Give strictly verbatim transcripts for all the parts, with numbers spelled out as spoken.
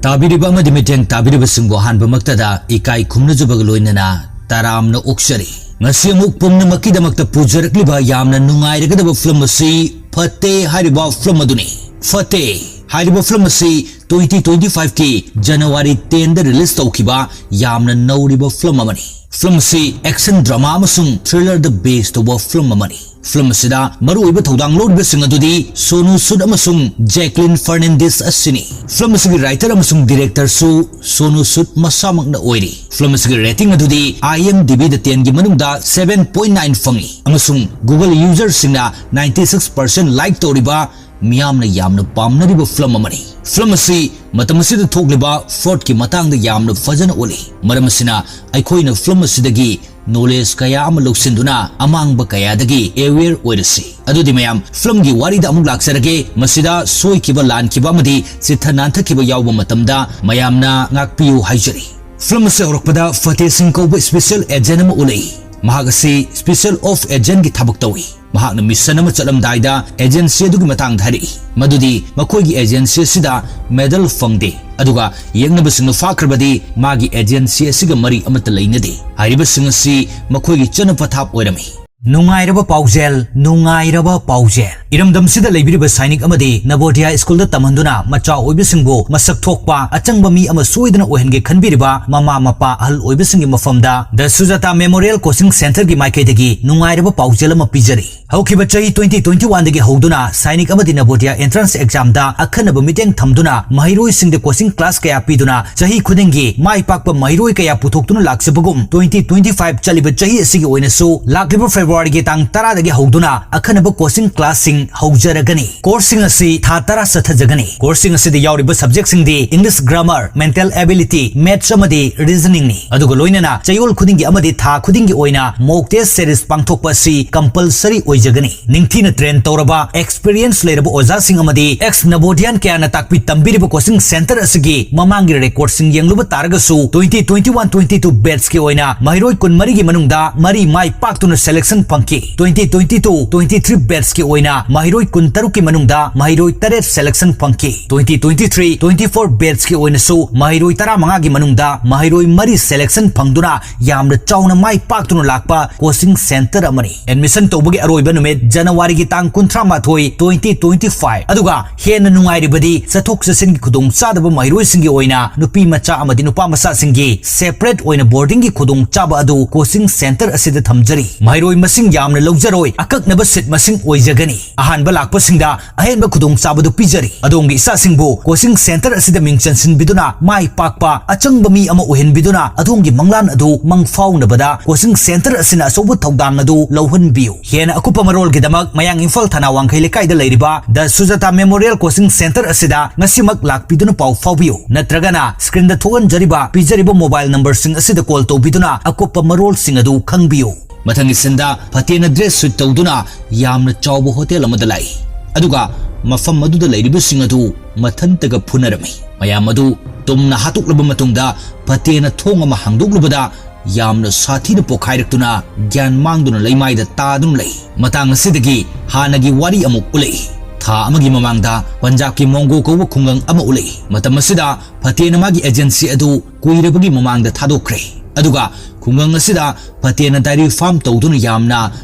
ꯇꯥꯕꯤꯔꯤꯕ ꯑꯃꯗꯤ ꯃꯤꯠꯌꯦꯡ ꯇꯥꯕꯤꯔꯤꯕꯁꯤꯡꯕꯨ ꯑꯍꯥꯟꯕꯃꯛꯇꯗ ꯏꯀꯥꯏ ꯈꯨꯝꯅꯖꯕꯒ ꯂꯣꯏꯅꯅ ꯇꯔꯥꯝꯅ ꯑꯣꯛꯆꯔꯤ꯫ ꯉꯁꯤ ꯑꯃꯨꯛ ꯄꯨꯝꯅꯃꯛꯀꯤꯗꯃꯛꯇ ꯄꯨꯖꯔꯛꯂꯤꯕ ꯌꯥꯝꯅ ꯅꯨꯡꯉꯥꯏꯔꯒꯗꯕ ꯐꯤꯂꯝ ꯑꯁꯤ ꯐꯇꯦ ꯍꯥꯏꯔꯤꯕ ꯐꯤꯂꯝ ꯑꯗꯨꯅꯤ꯫ ꯐꯇꯦ ꯍꯥꯏꯔꯤꯕ ꯐꯤꯂꯝ ꯑꯁꯤ twenty twenty five ꯀꯤ January ten ꯗ release ꯇꯧꯈꯤꯕ ꯌꯥꯝꯅ ꯅꯧꯔꯤꯕ ꯐꯤꯂꯝ ꯑꯃꯅꯤ꯫ ꯐꯤꯂꯝ ꯑꯁꯤ action drama ꯑꯃꯁꯨꯡ thriller ꯗ base ꯇꯧꯕ ꯐꯤꯂꯝ ꯑꯃꯅꯤ꯫ ꯐꯤꯂꯝ ꯑꯁꯤꯗ ꯃꯔꯨꯑꯣꯏꯕ ꯊꯧꯗꯥꯡ ꯂꯧꯔꯤꯕꯁꯤꯡ ꯑꯗꯨꯗꯤ ꯁꯣꯅꯨ ꯁꯨꯗ ꯑꯃꯁꯨꯡ ꯖꯦꯀ꯭ꯂꯤꯟ ꯐꯔꯅꯥꯟꯗꯤꯁ ꯑꯁꯤꯅꯤ꯫ ꯐꯤꯂꯝ ꯑꯁꯤꯒꯤ writer ꯑꯃꯁꯨꯡ director ꯁꯨ ꯁꯣꯅꯨ ꯁꯨꯗ ꯃꯁꯥꯃꯛꯅ ꯑꯣꯏꯔꯤ꯫ ꯐꯤꯂꯝ ꯑꯁꯤꯒꯤ rating ꯑꯗꯨꯗꯤ IMDb ꯗ ten ꯒꯤ ꯃꯅꯨꯡꯗ seven point nine ꯐꯪꯉꯤ ꯑꯃꯁꯨꯡ Google user ꯁꯤꯡꯅ ninety six percent like ꯇꯧꯔꯤꯕ ꯃꯤꯌꯥꯝꯅ ꯌꯥꯝꯅ ꯄꯥꯝꯅꯔꯤꯕ ꯐꯤꯂꯝ ꯑꯃꯅꯤ꯫ ꯐꯤꯂꯝ ꯑꯁꯤ ꯃꯇꯝ ꯑꯁꯤꯗ ꯊꯣꯛꯂꯤꯕ fraud ꯀꯤ ꯃꯇꯥꯡꯗ ꯌꯥꯝꯅ ꯐꯖꯅ ꯎꯠꯂꯤ꯫ ꯃꯔꯝ ꯑꯁꯤꯅ ꯑꯩꯈꯣꯏꯅ ꯐꯤꯂꯝ ꯑꯁꯤꯗꯒꯤ knowledge ꯀꯌꯥ ꯑꯃ ꯂꯧꯁꯤꯟꯗꯨꯅ ꯑꯃꯥꯡꯕ ꯀꯌꯥꯗꯒꯤ aware ꯑꯣꯏꯔꯁꯤ꯫ ꯑꯗꯨꯗꯤ ꯃꯌꯥꯝ, ꯐꯤꯂꯝꯒꯤ ꯋꯥꯔꯤꯗ ꯑꯃꯨꯛ ꯂꯥꯛꯆꯔꯒꯦ꯫ ꯃꯁꯤꯗ ꯁꯣꯏꯈꯤꯕ, ꯂꯥꯟꯈꯤꯕ ꯑꯃꯗꯤ ꯆꯤꯠꯊ ꯅꯥꯟꯊꯈꯤꯕ ꯌꯥꯎꯕ ꯃꯇꯝꯗ ꯃꯌꯥꯝꯅ ꯉꯥꯛꯄꯤꯌꯨ ꯍꯥꯏꯖꯔꯤ꯫ ꯐꯤꯂꯝ ꯑꯁꯤ ꯍꯧꯔꯛꯄꯗ ꯐꯇꯦ ꯁꯤꯡ ꯀꯧꯕ special agent ꯑꯃ ꯎꯠꯂꯛꯏ꯫ ꯃꯍꯥꯛ ꯑꯁꯤ special ops agent ꯀꯤ ꯊꯕꯛ ꯇꯧꯏ꯫ ꯃꯍꯥꯛꯅ mission ꯑꯃ ꯆꯠꯂꯝꯗꯥꯏꯗ agency ꯑꯗꯨꯒꯤ ꯃꯇꯥꯡꯗ ꯍꯥꯏꯔꯛꯏ, ꯃꯗꯨꯗꯤ ꯃꯈꯣꯏꯒꯤ agency ꯑꯁꯤꯗ medal ꯐꯪꯗꯦ, ꯑꯗꯨꯒ ꯌꯦꯛꯅꯕꯁꯤꯡꯅ ꯐꯥꯈ꯭ꯔꯕꯗꯤ ꯃꯥꯒꯤ agency ꯑꯁꯤꯒ ꯃꯔꯤ ꯑꯃꯠꯇ ꯂꯩꯅꯗꯦ꯫ ꯍꯥꯏꯔꯤꯕꯁꯤꯡ ꯑꯁꯤ ꯃꯈꯣꯏꯒꯤ ꯆꯠꯅ ꯄꯊꯥꯞ ꯑꯣꯏꯔꯝꯃꯤ꯫ ꯅꯨꯡꯉꯥꯏꯔꯕ ꯄꯥꯎꯖꯦꯜ, ꯅꯨꯡꯉꯥꯏꯔꯕ ꯄꯥꯎꯖꯦꯜ꯫ ꯏꯔꯝꯗꯝꯁꯤꯗ ꯂꯩꯕꯤꯔꯤꯕ ꯁꯥꯏꯅꯤꯛ ꯑꯃꯗꯤ ꯅꯕꯣꯗꯤꯌꯥ ꯁ꯭ꯀꯨꯜꯗ ꯇꯝꯍꯟꯗꯨꯅ ꯃꯆꯥ ꯑꯣꯏꯕꯁꯤꯡꯕꯨ ꯃꯁꯛ ꯊꯣꯛꯄ ꯑꯆꯪꯕ ꯃꯤ ꯑꯃ ꯁꯣꯏꯗꯅ ꯑꯣꯏꯍꯟꯒꯦ ꯈꯟꯕꯤꯔꯤꯕ ꯃꯃꯥ ꯃꯄꯥ ꯑꯍꯜ ꯑꯣꯏꯕꯁꯤꯡꯒꯤ ꯃꯐꯝꯗ The Sujata Memorial Coaching Centre ꯒꯤ ꯃꯥꯏꯀꯩꯗꯒꯤ ꯅꯨꯡꯉꯥꯏꯔꯕ ꯄꯥꯎꯖꯦꯜ ꯑꯃ ꯄꯤꯖꯔꯤ꯫ ꯍꯧꯈꯤꯕ ꯆꯍꯤ twenty twenty one ꯗꯒꯤ ꯍꯧꯗꯨꯅ ꯁꯥꯏꯅꯤꯛ ꯑꯃꯗꯤ ꯅꯕꯣꯗꯤꯌꯥ entrance exam ꯗ ꯑꯈꯟꯅꯕ ꯃꯤꯠꯌꯦꯡ ꯊꯝꯗꯨꯅ ꯃꯍꯩꯔꯣꯏꯁꯤꯡꯗ coaching class ꯀꯌꯥ ꯄꯤꯗꯨꯅ ꯆꯍꯤ ꯈꯨꯗꯤꯡꯒꯤ ꯃꯥꯏ ꯄꯥꯛꯄ ꯃꯍꯩꯔꯣꯏ ꯀꯌꯥ ꯄꯨꯊꯣꯛꯇꯨꯅ ꯂꯥꯛꯆꯕꯒꯨꯝ, twenty twenty five ꯆꯠꯂꯤꯕ ꯆꯍꯤ ꯑꯁꯤꯒꯤ ꯑꯣꯏꯅꯁꯨ ꯂꯥꯛꯂꯤꯕ February ꯒꯤ ꯇꯥꯡ ꯇꯔꯥꯗꯒꯤ ꯍꯧꯗꯨꯅ ꯑꯈꯟꯅꯕ coaching class ꯁꯤꯡ ꯍꯧꯖꯔꯒꯅꯤ꯫ Course ꯁꯤꯡ ꯑꯁꯤ ꯊꯥ ꯇꯔꯥ ꯆꯠꯊꯖꯒꯅꯤ꯫ Course ꯁꯤꯡ ꯑꯁꯤꯗ ꯌꯥꯎꯔꯤꯕ subject ꯁꯤꯡꯗꯤ English Grammar, Mental Ability, Maths ꯑꯃꯗꯤ Reasoning ꯅꯤ꯫ ꯑꯗꯨꯒ ꯂꯣꯏꯅꯅ ꯆꯌꯣꯜ ꯈꯨꯗꯤꯡꯒꯤ ꯑꯃꯗꯤ ꯊꯥ ꯈꯨꯗꯤꯡꯒꯤ ꯑꯣꯏꯅ mock test series ꯄꯥꯡꯊꯣꯛꯄ ꯑꯁꯤ compulsory ꯑꯣꯏ ꯖꯒꯅꯤ꯫ ꯅꯤꯡꯊꯤꯅ train ꯇꯧꯔꯕ, experience ꯂꯩꯔꯕ ꯑꯣꯖꯥꯁꯤꯡ ꯑꯃꯗꯤ ex Navodian ꯀꯌꯥꯅ ꯇꯥꯛꯄꯤ ꯇꯝꯕꯤꯔꯤꯕ coaching centre ꯑꯁꯤꯒꯤ ꯃꯃꯥꯡꯒꯤ recordꯁꯤꯡ ꯌꯦꯡꯂꯨꯕ ꯇꯥꯔꯒꯁꯨ, twenty twenty one twenty two batchꯀꯤ ꯑꯣꯏꯅ ꯃꯍꯩꯔꯣꯏ ꯀꯨꯟꯃꯔꯤꯒꯤ ꯃꯅꯨꯡꯗ ꯃꯔꯤ ꯃꯥꯏ ꯄꯥꯛꯇꯨꯅ selection ꯐꯪꯈꯤ꯫ Twenty twenty two twenty three batchꯀꯤ ꯑꯣꯏꯅ ꯃꯍꯩꯔꯣꯏ ꯀꯨꯟꯇꯔꯨꯛꯀꯤ ꯃꯅꯨꯡꯗ ꯃꯍꯩꯔꯣꯏ ꯇꯔꯦꯠ selection ꯐꯪꯈꯤ꯫ Twenty twenty three twenty four batchꯀꯤ ꯑꯣꯏꯅꯁꯨ ꯃꯍꯩꯔꯣꯏ ꯇꯔꯥꯃꯉꯥꯒꯤ ꯃꯅꯨꯡꯗ ꯃꯍꯩꯔꯣꯏ ꯃꯔꯤ selection ꯐꯪꯗꯨꯅ ꯌꯥꯝꯅ ꯆꯥꯎꯅ ꯃꯥꯏ ꯄꯥꯛꯇꯨꯅ ꯂꯥꯛꯄ coaching centre ꯑꯃꯅꯤ꯫ Admission ꯇꯧꯕꯒꯤ ꯑꯔꯣꯏꯕ ꯅꯨꯃꯤꯠ Januaryꯒꯤ ꯇꯥꯡ ꯀꯨꯟꯊ꯭ꯔꯥ ꯃꯥꯊꯣꯏ, twenty twenty five꯫ ꯑꯗꯨꯒ ꯍꯦꯟꯅ ꯅꯨꯡꯉꯥꯏꯔꯤꯕꯗꯤ, ꯆꯠꯊꯣꯛ ꯆꯠꯁꯤꯟꯒꯤ ꯈꯨꯗꯣꯡꯆꯥꯗꯕ ꯃꯍꯩꯔꯣꯏꯁꯤꯡꯒꯤ ꯑꯣꯏꯅ ꯅꯨꯄꯤ ꯃꯆꯥ ꯑꯃꯗꯤ ꯅꯨꯄꯥ ꯃꯆꯥꯁꯤꯡꯒꯤ separate ꯑꯣꯏꯅ boardingꯒꯤ ꯈꯨꯗꯣꯡꯆꯥꯕ ꯑꯗꯨ coaching centre ꯑꯁꯤꯗ ꯊꯝꯖꯔꯤ꯫ ꯃꯍꯩꯔꯣꯏ ꯃꯁꯤꯡ ꯌꯥꯝꯅ ꯂꯧꯖꯔꯣꯏ, ꯑꯀꯛꯅꯕ seat ꯃꯁꯤꯡ ꯑꯣꯏꯖꯒꯅꯤ꯫ ꯑꯍꯥꯟꯕ ꯂꯥꯛꯄꯁꯤꯡꯗ ꯑꯍꯦꯟꯕ ꯈꯨꯗꯣꯡꯆꯥꯕꯗꯨ ꯄꯤꯖꯔꯤ꯫ ꯑꯗꯣꯝꯒꯤ ꯏꯆꯥꯁꯤꯡꯕꯨ coaching centre ꯑꯁꯤꯗ ꯃꯤꯡ ꯆꯟꯁꯤꯟꯕꯤꯗꯨꯅ ꯃꯥꯏ ꯄꯥꯛꯄ ꯑꯆꯪꯕ ꯃꯤ ꯑꯃ ꯑꯣꯏꯍꯟꯕꯤꯗꯨꯅ ꯑꯗꯣꯝꯒꯤ ꯃꯪꯂꯥꯟ ꯑꯗꯨ ꯃꯪ ꯐꯥꯎꯅꯕꯗ coaching centre ꯑꯁꯤꯅ ꯑꯆꯧꯕ ꯊꯧꯗꯥꯡ ꯑꯗꯨ ꯂꯧꯍꯟꯕꯤꯌꯨ꯫ ꯍꯦꯟꯅ ꯑꯀꯨꯞꯄ ꯃꯔꯣꯜꯒꯤꯗꯃꯛ ꯃꯌꯥꯡ ꯏꯝꯐꯥꯜ ꯊꯅꯥ ꯋꯥꯡꯈꯩ ꯂꯩꯀꯥꯏꯗ ꯂꯩꯔꯤꯕ The Sujata Memorial Coaching Centre ꯑꯁꯤꯗ ꯉꯁꯤꯃꯛ ꯂꯥꯛꯄꯤꯗꯨꯅ ꯄꯥꯎ ꯐꯥꯎꯕꯤꯌꯨ, ꯅꯠꯇ꯭ꯔꯒꯅ screenꯗ ꯊꯣꯛꯍꯟꯖꯔꯤꯕ, ꯄꯤꯖꯔꯤꯕ mobile numberꯁꯤꯡ ꯑꯁꯤꯗ call ꯇꯧꯕꯤꯗꯨꯅ ꯑꯀꯨꯞꯄ ꯃꯔꯣꯜꯁꯤꯡ ꯑꯗꯨ ꯈꯪꯕꯤꯌꯨ꯫ ꯃꯊꯪꯒꯤ sceneꯗ ꯐꯇꯦꯅ dress suit ꯇꯧꯗꯨꯅ ꯌꯥꯝꯅ ꯆꯥꯎꯕ hotel ꯑꯃꯗ ꯂꯥꯛꯏ, ꯑꯗꯨꯒ ꯃꯐꯝ ꯑꯗꯨꯗ ꯂꯩꯔꯤꯕꯁꯤꯡ ꯑꯗꯨ ꯃꯊꯟꯇꯒ ꯐꯨꯅꯔꯝꯃꯤ꯫ ꯃꯌꯥꯝ ꯑꯗꯨ ꯇꯨꯝꯅ ꯍꯥꯠꯇꯣꯛꯂꯕ ꯃꯇꯨꯡꯗ ꯐꯇꯦꯅ ꯊꯣꯡ ꯑꯃ ꯍꯥꯡꯗꯣꯛꯂꯨꯕꯗ ꯌꯥꯝꯅ ꯁꯥꯊꯤꯅ ꯄꯣꯈꯥꯏꯔꯛꯇꯨꯅ ꯒ꯭ꯌꯥꯟ ꯃꯥꯡꯗꯨꯅ ꯂꯩꯃꯥꯏꯗ ꯇꯥꯗꯨꯅ ꯂꯩ꯫ ꯃꯇꯥꯡ ꯑꯁꯤꯗꯒꯤ ꯍꯥꯟꯅꯒꯤ ꯋꯥꯔꯤ ꯑꯃꯨꯛ ꯎꯠꯂꯛꯏ꯫ ꯊꯥ ꯑꯃꯒꯤ ꯃꯃꯥꯡꯗ ꯄꯟꯖꯥꯕꯀꯤ ꯃꯣꯡꯒꯣ ꯀꯧꯕ ꯈꯨꯡꯒꯪ ꯑꯃ ꯎꯠꯂꯛꯏ꯫ ꯃꯇꯝ ꯑꯁꯤꯗ ꯐꯇꯦꯅ ꯃꯥꯒꯤ agency ꯑꯗꯨ ꯀꯨꯏꯔꯕꯒꯤ ꯃꯃꯥꯡꯗ ꯊꯥꯗꯣꯛꯈ꯭ꯔꯦ꯫ ꯑꯗꯨꯒ ꯈꯨꯡꯒꯪ ꯑꯁꯤꯗ ꯐꯇꯦꯅ dairy farm ꯇꯧꯗꯨꯅ ꯌꯥꯝꯅ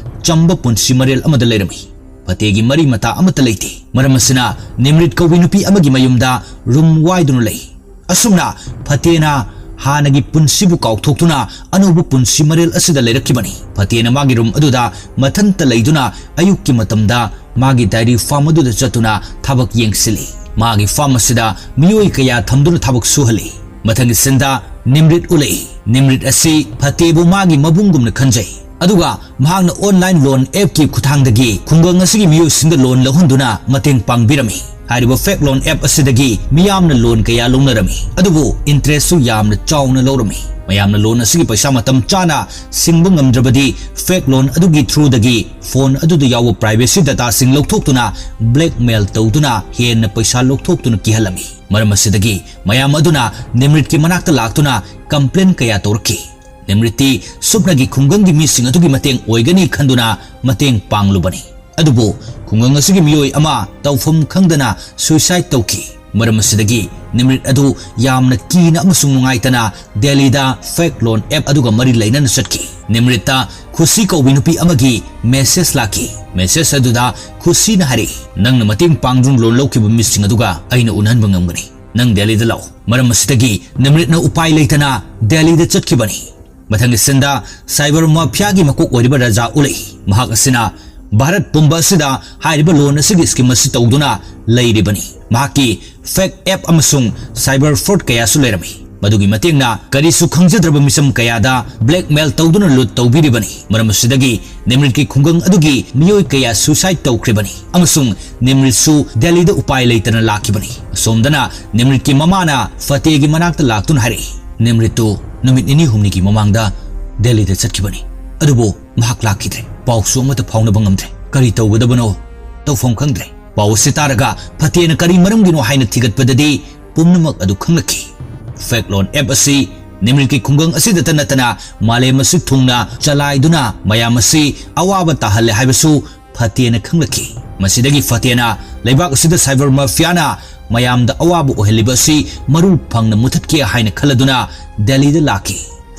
ꯆꯝꯕ ꯄꯨꯟꯁꯤ ꯃꯔꯦꯜ ꯑꯃꯗ ꯂꯩꯔꯝꯃꯤ꯫ ꯐꯇꯦꯒꯤ ꯃꯔꯤ ꯃꯇꯥ ꯑꯃꯠꯇ ꯂꯩꯇꯦ꯫ ꯃꯔꯝ ꯑꯁꯤꯅ ꯅꯤꯝꯔꯤꯠ ꯀꯧꯕꯤ ꯅꯨꯄꯤ ꯑꯃꯒꯤ ꯃꯌꯨꯝꯗ room ꯋꯥꯏꯗꯨꯅ ꯂꯩ꯫ ꯑꯁꯨꯝꯅ ꯐꯇꯦꯅ ꯍꯥꯟꯅꯒꯤ ꯄꯨꯟꯁꯤꯕꯨ ꯀꯥꯎꯊꯣꯛꯇꯨꯅ ꯑꯅꯧꯕ ꯄꯨꯟꯁꯤ ꯃꯔꯦꯜ ꯑꯁꯤꯗ ꯂꯩꯔꯛꯈꯤꯕꯅꯤ꯫ ꯐꯇꯦꯅ ꯃꯥꯒꯤ room ꯑꯗꯨꯗ ꯃꯊꯟꯇ ꯂꯩꯗꯨꯅ ꯑꯌꯨꯛꯀꯤ ꯃꯇꯝꯗ ꯃꯥꯒꯤ dairy farm ꯑꯗꯨꯗ ꯆꯠꯇꯨꯅ ꯊꯕꯛ ꯌꯦꯡꯁꯤꯜꯂꯤ꯫ ꯃꯥꯒꯤ farm ꯑꯁꯤꯗ ꯃꯤꯑꯣꯏ ꯀꯌꯥ ꯊꯝꯗꯨꯅ ꯊꯕꯛ ꯁꯨꯍꯜꯂꯤ꯫ ꯃꯊꯪꯒꯤ sceneꯗ ꯅꯤꯝꯔꯤꯠ ꯎꯠꯂꯛꯏ꯫ ꯅꯤꯝꯔꯤꯠ ꯑꯁꯤ ꯐꯇꯦꯕꯨ ꯃꯥꯒꯤ ꯃꯕꯨꯡꯒꯨꯝꯅ ꯈꯟꯖꯩ꯫ ꯑꯗꯨꯒ ꯃꯍꯥꯛꯅ online loan appꯀꯤ ꯈꯨꯠꯊꯥꯡꯗꯒꯤ ꯈꯨꯡꯒꯪ ꯑꯁꯤꯒꯤ ꯃꯤꯑꯣꯏꯁꯤꯡꯗ loan ꯂꯧꯍꯟꯗꯨꯅ ꯃꯇꯦꯡ ꯄꯥꯡꯕꯤꯔꯝꯃꯤ꯫ ꯍꯥꯏꯔꯤꯕ fake loan app ꯑꯁꯤꯗꯒꯤ ꯃꯤꯌꯥꯝꯅ loan ꯀꯌꯥ ꯂꯧꯅꯔꯝꯃꯤ, ꯑꯗꯨꯕꯨ interest ꯁꯨ ꯌꯥꯝꯅ ꯆꯥꯎꯅ ꯂꯧꯔꯝꯃꯤ꯫ ꯃꯌꯥꯝꯅ loan ꯑꯁꯤꯒꯤ ꯄꯩꯁꯥ ꯃꯇꯝ ꯆꯥꯅ ꯁꯤꯡꯕ ꯉꯝꯗ꯭ꯔꯕꯗꯤ fake loan ꯑꯗꯨꯒꯤ through ꯗꯒꯤ phone ꯑꯗꯨꯗ ꯌꯥꯎꯕ privacy data ꯁꯤꯡ ꯂꯧꯊꯣꯛꯇꯨꯅ blackmail ꯇꯧꯗꯨꯅ ꯍꯦꯟꯅ ꯄꯩꯁꯥ ꯂꯧꯊꯣꯛꯇꯨꯅ ꯀꯤꯍꯜꯂꯝꯃꯤ꯫ ꯃꯔꯝ ꯑꯁꯤꯗꯒꯤ ꯃꯌꯥꯝ ꯑꯗꯨꯅ ꯅꯤꯝꯔꯤꯠꯀꯤ ꯃꯅꯥꯛꯇ ꯂꯥꯛꯇꯨꯅ complain ꯀꯌꯥ ꯇꯧꯔꯛꯈꯤ꯫ ꯅꯤꯝꯔꯤꯠꯇꯤ ꯁꯨꯞꯅꯒꯤ ꯈꯨꯡꯒꯪꯒꯤ ꯃꯤꯁꯤꯡ ꯑꯗꯨꯒꯤ ꯃꯇꯦꯡ ꯑꯣꯏꯒꯅꯤ ꯈꯟꯗꯨꯅ ꯃꯇꯦꯡ ꯄꯥꯡꯂꯨꯕꯅꯤ꯫ ꯑꯗꯨꯕꯨ ꯈꯨꯡꯒꯪ ꯑꯁꯤꯒꯤ ꯃꯤꯑꯣꯏ ꯑꯃ ꯇꯧꯐꯝ ꯈꯪꯗꯅ suicide ꯇꯧꯈꯤ꯫ ꯃꯔꯝ ꯑꯁꯤꯗꯒꯤ ꯅꯤꯝꯔꯤꯠ ꯑꯗꯨ ꯌꯥꯝꯅ ꯀꯤꯅ ꯑꯃꯁꯨꯡ ꯅꯨꯡꯉꯥꯏꯇꯅ ꯗꯦꯜꯂꯤꯗ fake loan app ꯑꯗꯨꯒ ꯃꯔꯤ ꯂꯩꯅꯅ ꯆꯠꯈꯤ꯫ ꯅꯤꯝꯔꯤꯠꯇ ꯈꯨꯁꯤ ꯀꯧꯕꯤ ꯅꯨꯄꯤ ꯑꯃꯒꯤ message ꯂꯥꯛꯈꯤ꯫ Message ꯑꯗꯨꯗ ꯈꯨꯁꯤꯅ ꯍꯥꯏꯔꯛꯏ, "ꯅꯪꯅ ꯃꯇꯦꯡ ꯄꯥꯡꯗꯨꯅ loan ꯂꯧꯈꯤꯕ ꯃꯤꯁꯤꯡ ꯑꯗꯨꯒ ꯑꯩꯅ ꯎꯅꯍꯟꯕ ꯉꯝꯒꯅꯤ꯫ ꯅꯪ ꯗꯦꯜꯂꯤꯗ ꯂꯥꯛꯎ꯫" ꯃꯔꯝ ꯑꯁꯤꯗꯒꯤ ꯅꯤꯝꯔꯤꯠꯅ ꯎꯄꯥꯏ ꯂꯩꯇꯅ ꯗꯦꯜꯂꯤꯗ ꯆꯠꯈꯤꯕꯅꯤ꯫ ꯃꯊꯪꯒꯤ scene ꯗ cyber mafia ꯒꯤ ꯃꯀꯣꯛ ꯑꯣꯏꯔꯤꯕ ꯔꯥꯖꯥ ꯎꯠꯂꯛꯏ꯫ ꯃꯍꯥꯛ ꯑꯁꯤꯅ ꯚꯥꯔꯠ ꯄꯨꯝꯕ ꯑꯁꯤꯗ ꯍꯥꯏꯔꯤꯕ loan ꯑꯁꯤꯒꯤ scheme ꯑꯁꯤ ꯇꯧꯗꯨꯅ ꯂꯩꯔꯤꯕꯅꯤ꯫ ꯃꯍꯥꯛꯀꯤ fake app ꯑꯃꯁꯨꯡ cyber fraud ꯀꯌꯥꯁꯨ ꯂꯩꯔꯝꯃꯤ꯫ ꯃꯗꯨꯒꯤ ꯃꯇꯦꯡꯅ ꯀꯔꯤꯁꯨ ꯈꯪꯖꯗ꯭ꯔꯕ ꯃꯤꯆꯝ ꯀꯌꯥꯗ blackmail ꯇꯧꯗꯨꯅ ꯂꯨꯠ ꯇꯧꯕꯤꯔꯤꯕꯅꯤ꯫ ꯃꯔꯝ ꯑꯁꯤꯗꯒꯤ ꯅꯤꯝꯔꯤꯠꯀꯤ ꯈꯨꯡꯒꯪ ꯑꯗꯨꯒꯤ ꯃꯤꯑꯣꯏ ꯀꯌꯥ suicide ꯇꯧꯈ꯭ꯔꯤꯕꯅꯤ ꯑꯃꯁꯨꯡ ꯅꯤꯝꯔꯤꯠꯁꯨ ꯗꯦꯜꯂꯤꯗ ꯎꯄꯥꯏ ꯂꯩꯇꯅ ꯂꯥꯛꯈꯤꯕꯅꯤ꯫ ꯑꯁꯣꯝꯗꯅ ꯅꯤꯝꯔꯤꯠꯀꯤ ꯃꯃꯥꯅ ꯐꯇꯦꯒꯤ ꯃꯅꯥꯛꯇ ꯂꯥꯛꯇꯨꯅ ꯍꯥꯏꯔꯛꯏ, "ꯅꯤꯝꯔꯤꯠꯇꯨ ꯅꯨꯃꯤꯠ ꯅꯤꯅꯤ ꯍꯨꯝꯅꯤꯒꯤ ꯃꯃꯥꯡꯗ ꯗꯦꯜꯂꯤꯗ ꯆꯠꯈꯤꯕꯅꯤ, ꯑꯗꯨꯕꯨ ꯃꯍꯥꯛ ꯂꯥꯛꯈꯤꯗ꯭ꯔꯦ꯫ ꯄꯥꯎꯁꯨ ꯑꯃꯠꯇ ꯐꯥꯎꯅꯕ ꯉꯝꯗ꯭ꯔꯦ꯫ ꯀꯔꯤ ꯇꯧꯒꯗꯕꯅꯣ ꯇꯧꯐꯝ ꯈꯪꯗ꯭ꯔꯦ꯫" ꯄꯥꯎ ꯑꯁꯤ ꯇꯥꯔꯒ ꯐꯇꯦꯅ ꯀꯔꯤ ꯃꯔꯝꯒꯤꯅꯣ ꯍꯥꯏꯅ ꯊꯤꯒꯠꯄꯗꯗꯤ ꯄꯨꯝꯅꯃꯛ ꯑꯗꯨ ꯈꯪꯂꯛꯈꯤ꯫ Fake loan app ꯑꯁꯤ ꯅꯤꯝꯔꯤꯠꯀꯤ ꯈꯨꯡꯒꯪ ꯑꯁꯤꯗꯇ ꯅꯠꯇꯅ ꯃꯥꯂꯦꯝ ꯑꯁꯤ ꯊꯨꯡꯅ ꯆꯂꯥꯏꯗꯨꯅ ꯃꯌꯥꯝ ꯑꯁꯤ ꯑꯋꯥꯕ ꯇꯥꯍꯜꯂꯦ ꯍꯥꯏꯕꯁꯨ ꯐꯇꯦꯅ ꯈꯪꯂꯛꯈꯤ꯫ ꯃꯁꯤꯗꯒꯤ ꯐꯇꯦꯅ ꯂꯩꯕꯥꯛ ꯑꯁꯤꯗ cyber mafia ꯅ ꯃꯌꯥꯝꯗ ꯑꯋꯥꯕ ꯑꯣꯏꯍꯜꯂꯤꯕ ꯑꯁꯤ ꯃꯔꯨ ꯐꯪꯅ ꯃꯨꯊꯠꯀꯦ ꯍꯥꯏꯅ ꯈꯜꯂꯗꯨꯅ ꯗꯦꯜꯂꯤꯗ ꯂꯥꯛꯈꯤ꯫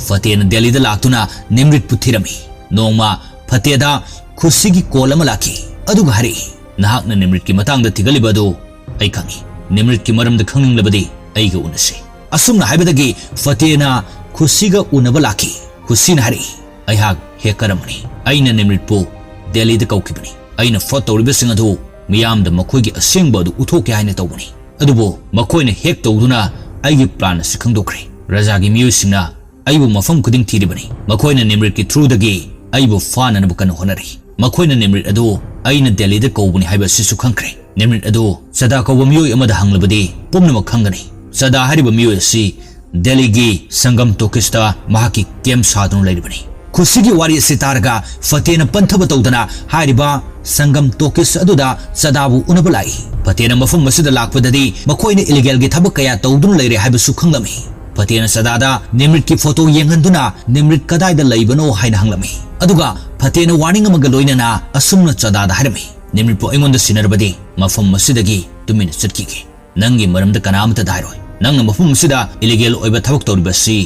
ꯐꯇꯦꯅ ꯗꯦꯜꯂꯤꯗ ꯂꯥꯛꯇꯨꯅ ꯅꯤꯝꯔꯤꯠꯄꯨ ꯊꯤꯔꯝꯃꯤ꯫ ꯅꯣꯡꯃ ꯐꯇꯦꯗ ꯈꯨꯁꯤꯒꯤ call ꯑꯃ ꯂꯥꯛꯈꯤ, ꯑꯗꯨꯒ ꯍꯥꯏꯔꯛꯏ, "ꯅꯍꯥꯛꯅ ꯅꯤꯝꯔꯤꯠꯀꯤ ꯃꯇꯥꯡꯗ ꯊꯤꯒꯠꯂꯤꯕ ꯑꯗꯨ ꯑꯩ ꯈꯪꯏ꯫ ꯅꯤꯝꯔꯤꯠꯀꯤ ꯃꯔꯝꯗ ꯈꯪꯅꯤꯡꯂꯕꯗꯤ ꯑꯩꯒ ꯎꯅꯁꯤ꯫" ꯑꯁꯨꯝꯅ ꯍꯥꯏꯕꯗꯒꯤ ꯐꯇꯦꯅ ꯈꯨꯁꯤꯒ ꯎꯅꯕ ꯂꯥꯛꯈꯤ꯫ ꯈꯨꯁꯤꯅ ꯍꯥꯏꯔꯛꯏ, "ꯑꯩꯍꯥꯛ hacker ꯑꯃꯅꯤ꯫ ꯑꯩꯅ ꯅꯤꯝꯔꯤꯠꯄꯨ ꯗꯦꯜꯂꯤꯗ ꯀꯧꯈꯤꯕꯅꯤ꯫ ꯑꯩꯅ fraud ꯇꯧꯔꯤꯕꯁꯤꯡ ꯑꯗꯨ ꯃꯤꯌꯥꯝꯗ ꯃꯈꯣꯏꯒꯤ ꯑꯁꯦꯡꯕ ꯑꯗꯨ ꯎꯠꯊꯣꯛꯀꯦ ꯍꯥꯏꯅ ꯇꯧꯕꯅꯤ꯫ ꯑꯗꯨꯕꯨ ꯃꯈꯣꯏꯅ hack ꯇꯧꯗꯨꯅ ꯑꯩꯒꯤ plan ꯑꯁꯤ ꯈꯪꯗꯣꯛꯈ꯭ꯔꯦ꯫ ꯔꯥꯖꯥꯒꯤ ꯃꯤꯑꯣꯏꯁꯤꯡꯅ ꯑꯩꯕꯨ ꯃꯐꯝ ꯈꯨꯗꯤꯡ ꯊꯤꯔꯤꯕꯅꯤ꯫ ꯃꯈꯣꯏꯅ ꯅꯤꯝꯔꯤꯠꯀꯤ through ꯗꯒꯤ ꯑꯩꯕꯨ ꯐꯥꯅꯅꯕ ꯀꯟꯅ ꯍꯣꯠꯅꯔꯤ꯫ ꯃꯈꯣꯏꯅ ꯅꯤꯝꯔꯤꯠ ꯑꯗꯨ ꯑꯩꯅ ꯗꯦꯜꯂꯤꯗ ꯀꯧꯕꯅꯤ ꯍꯥꯏꯕ ꯑꯁꯤꯁꯨ ꯈꯪꯈ꯭ꯔꯦ꯫ ꯅꯤꯃ꯭ꯔꯤꯠ ꯑꯗꯨ ꯆꯗꯥ ꯀꯧꯕ ꯃꯤꯑꯣꯏ ꯑꯃꯗ ꯍꯪꯂꯕꯗꯤ ꯄꯨꯝꯅꯃꯛ ꯈꯪꯒꯅꯤ꯫ ꯆꯗꯥ ꯍꯥꯏꯔꯤꯕ ꯃꯤꯑꯣꯏ ꯑꯁꯤ ꯗꯦꯜꯂꯤꯒꯤ ꯁꯪꯒꯝ ꯇꯣꯀꯤꯁꯇ ꯃꯍꯥꯛꯀꯤ ꯀꯦꯝ ꯁꯥꯗꯨꯅ ꯂꯩꯔꯤꯕꯅꯤ꯫ ꯈꯨꯁꯤꯒꯤ ꯋꯥꯔꯤ ꯑꯁꯤ ꯇꯥꯔꯒ ꯐꯇꯦꯅ ꯄꯟꯊꯕ ꯇꯧꯗꯅ ꯍꯥꯏꯔꯤꯕ ꯁꯪꯒꯝ ꯇꯣꯀꯤꯁ ꯑꯗꯨꯗ ꯆꯗꯥꯕꯨ ꯎꯅꯕ ꯂꯥꯛꯏ꯫ ꯐꯇꯦꯅ ꯃꯐꯝ ꯑꯁꯤꯗ ꯂꯥꯛꯄꯗꯗꯤ ꯃꯈꯣꯏꯅ ꯏꯂꯤꯒꯦꯜꯒꯤ ꯊꯕꯛ ꯀꯌꯥ ꯇꯧꯗꯨꯅ ꯂꯩꯔꯦ ꯍꯥꯏꯕꯁꯨ ꯈꯪꯂꯝꯃꯤ꯫ ꯐꯇꯦꯅ ꯆꯗꯥꯗ ꯅꯤꯃ꯭ꯔꯤꯠꯀꯤ ꯐꯣꯇꯣ ꯌꯦꯡꯍꯟꯗꯨꯅ ꯅꯤꯃ꯭ꯔꯤꯠ ꯀꯗꯥꯏꯗ ꯂꯩꯕꯅꯣ ꯍꯥꯏꯅ ꯍꯪꯂꯝꯃꯤ꯫ ꯑꯗꯨꯒ ꯐꯇꯦꯅ ꯋꯥꯔꯅꯤꯡ ꯑꯃꯒ ꯂꯣꯏꯅꯅ ꯑꯁꯨꯝꯅ ꯆꯗꯥꯗ ꯍꯥꯏꯔꯝꯃꯤ, "ꯅꯤꯃ꯭ꯔꯤꯠꯄꯨ ꯑꯩꯉꯣꯟꯗ ꯁꯤꯟꯅꯔꯕꯗꯤ ꯃꯐꯝ ꯑꯁꯤꯗꯒꯤ ꯇꯨꯃꯤꯟꯅ ꯆꯠꯈꯤꯒꯦ꯫ ꯅꯪꯒꯤ ꯃꯔꯝꯗ ꯀꯅꯥ ꯑꯃꯠꯇꯗ ꯍꯥꯏꯔꯣꯏ꯫ ꯅꯪꯅ ꯃꯐꯝ ꯑꯁꯤꯗ ꯏꯂꯤꯒꯦꯜ ꯑꯣꯏꯕ ꯊꯕꯛ ꯇꯧꯔꯤꯕ ꯑꯁꯤ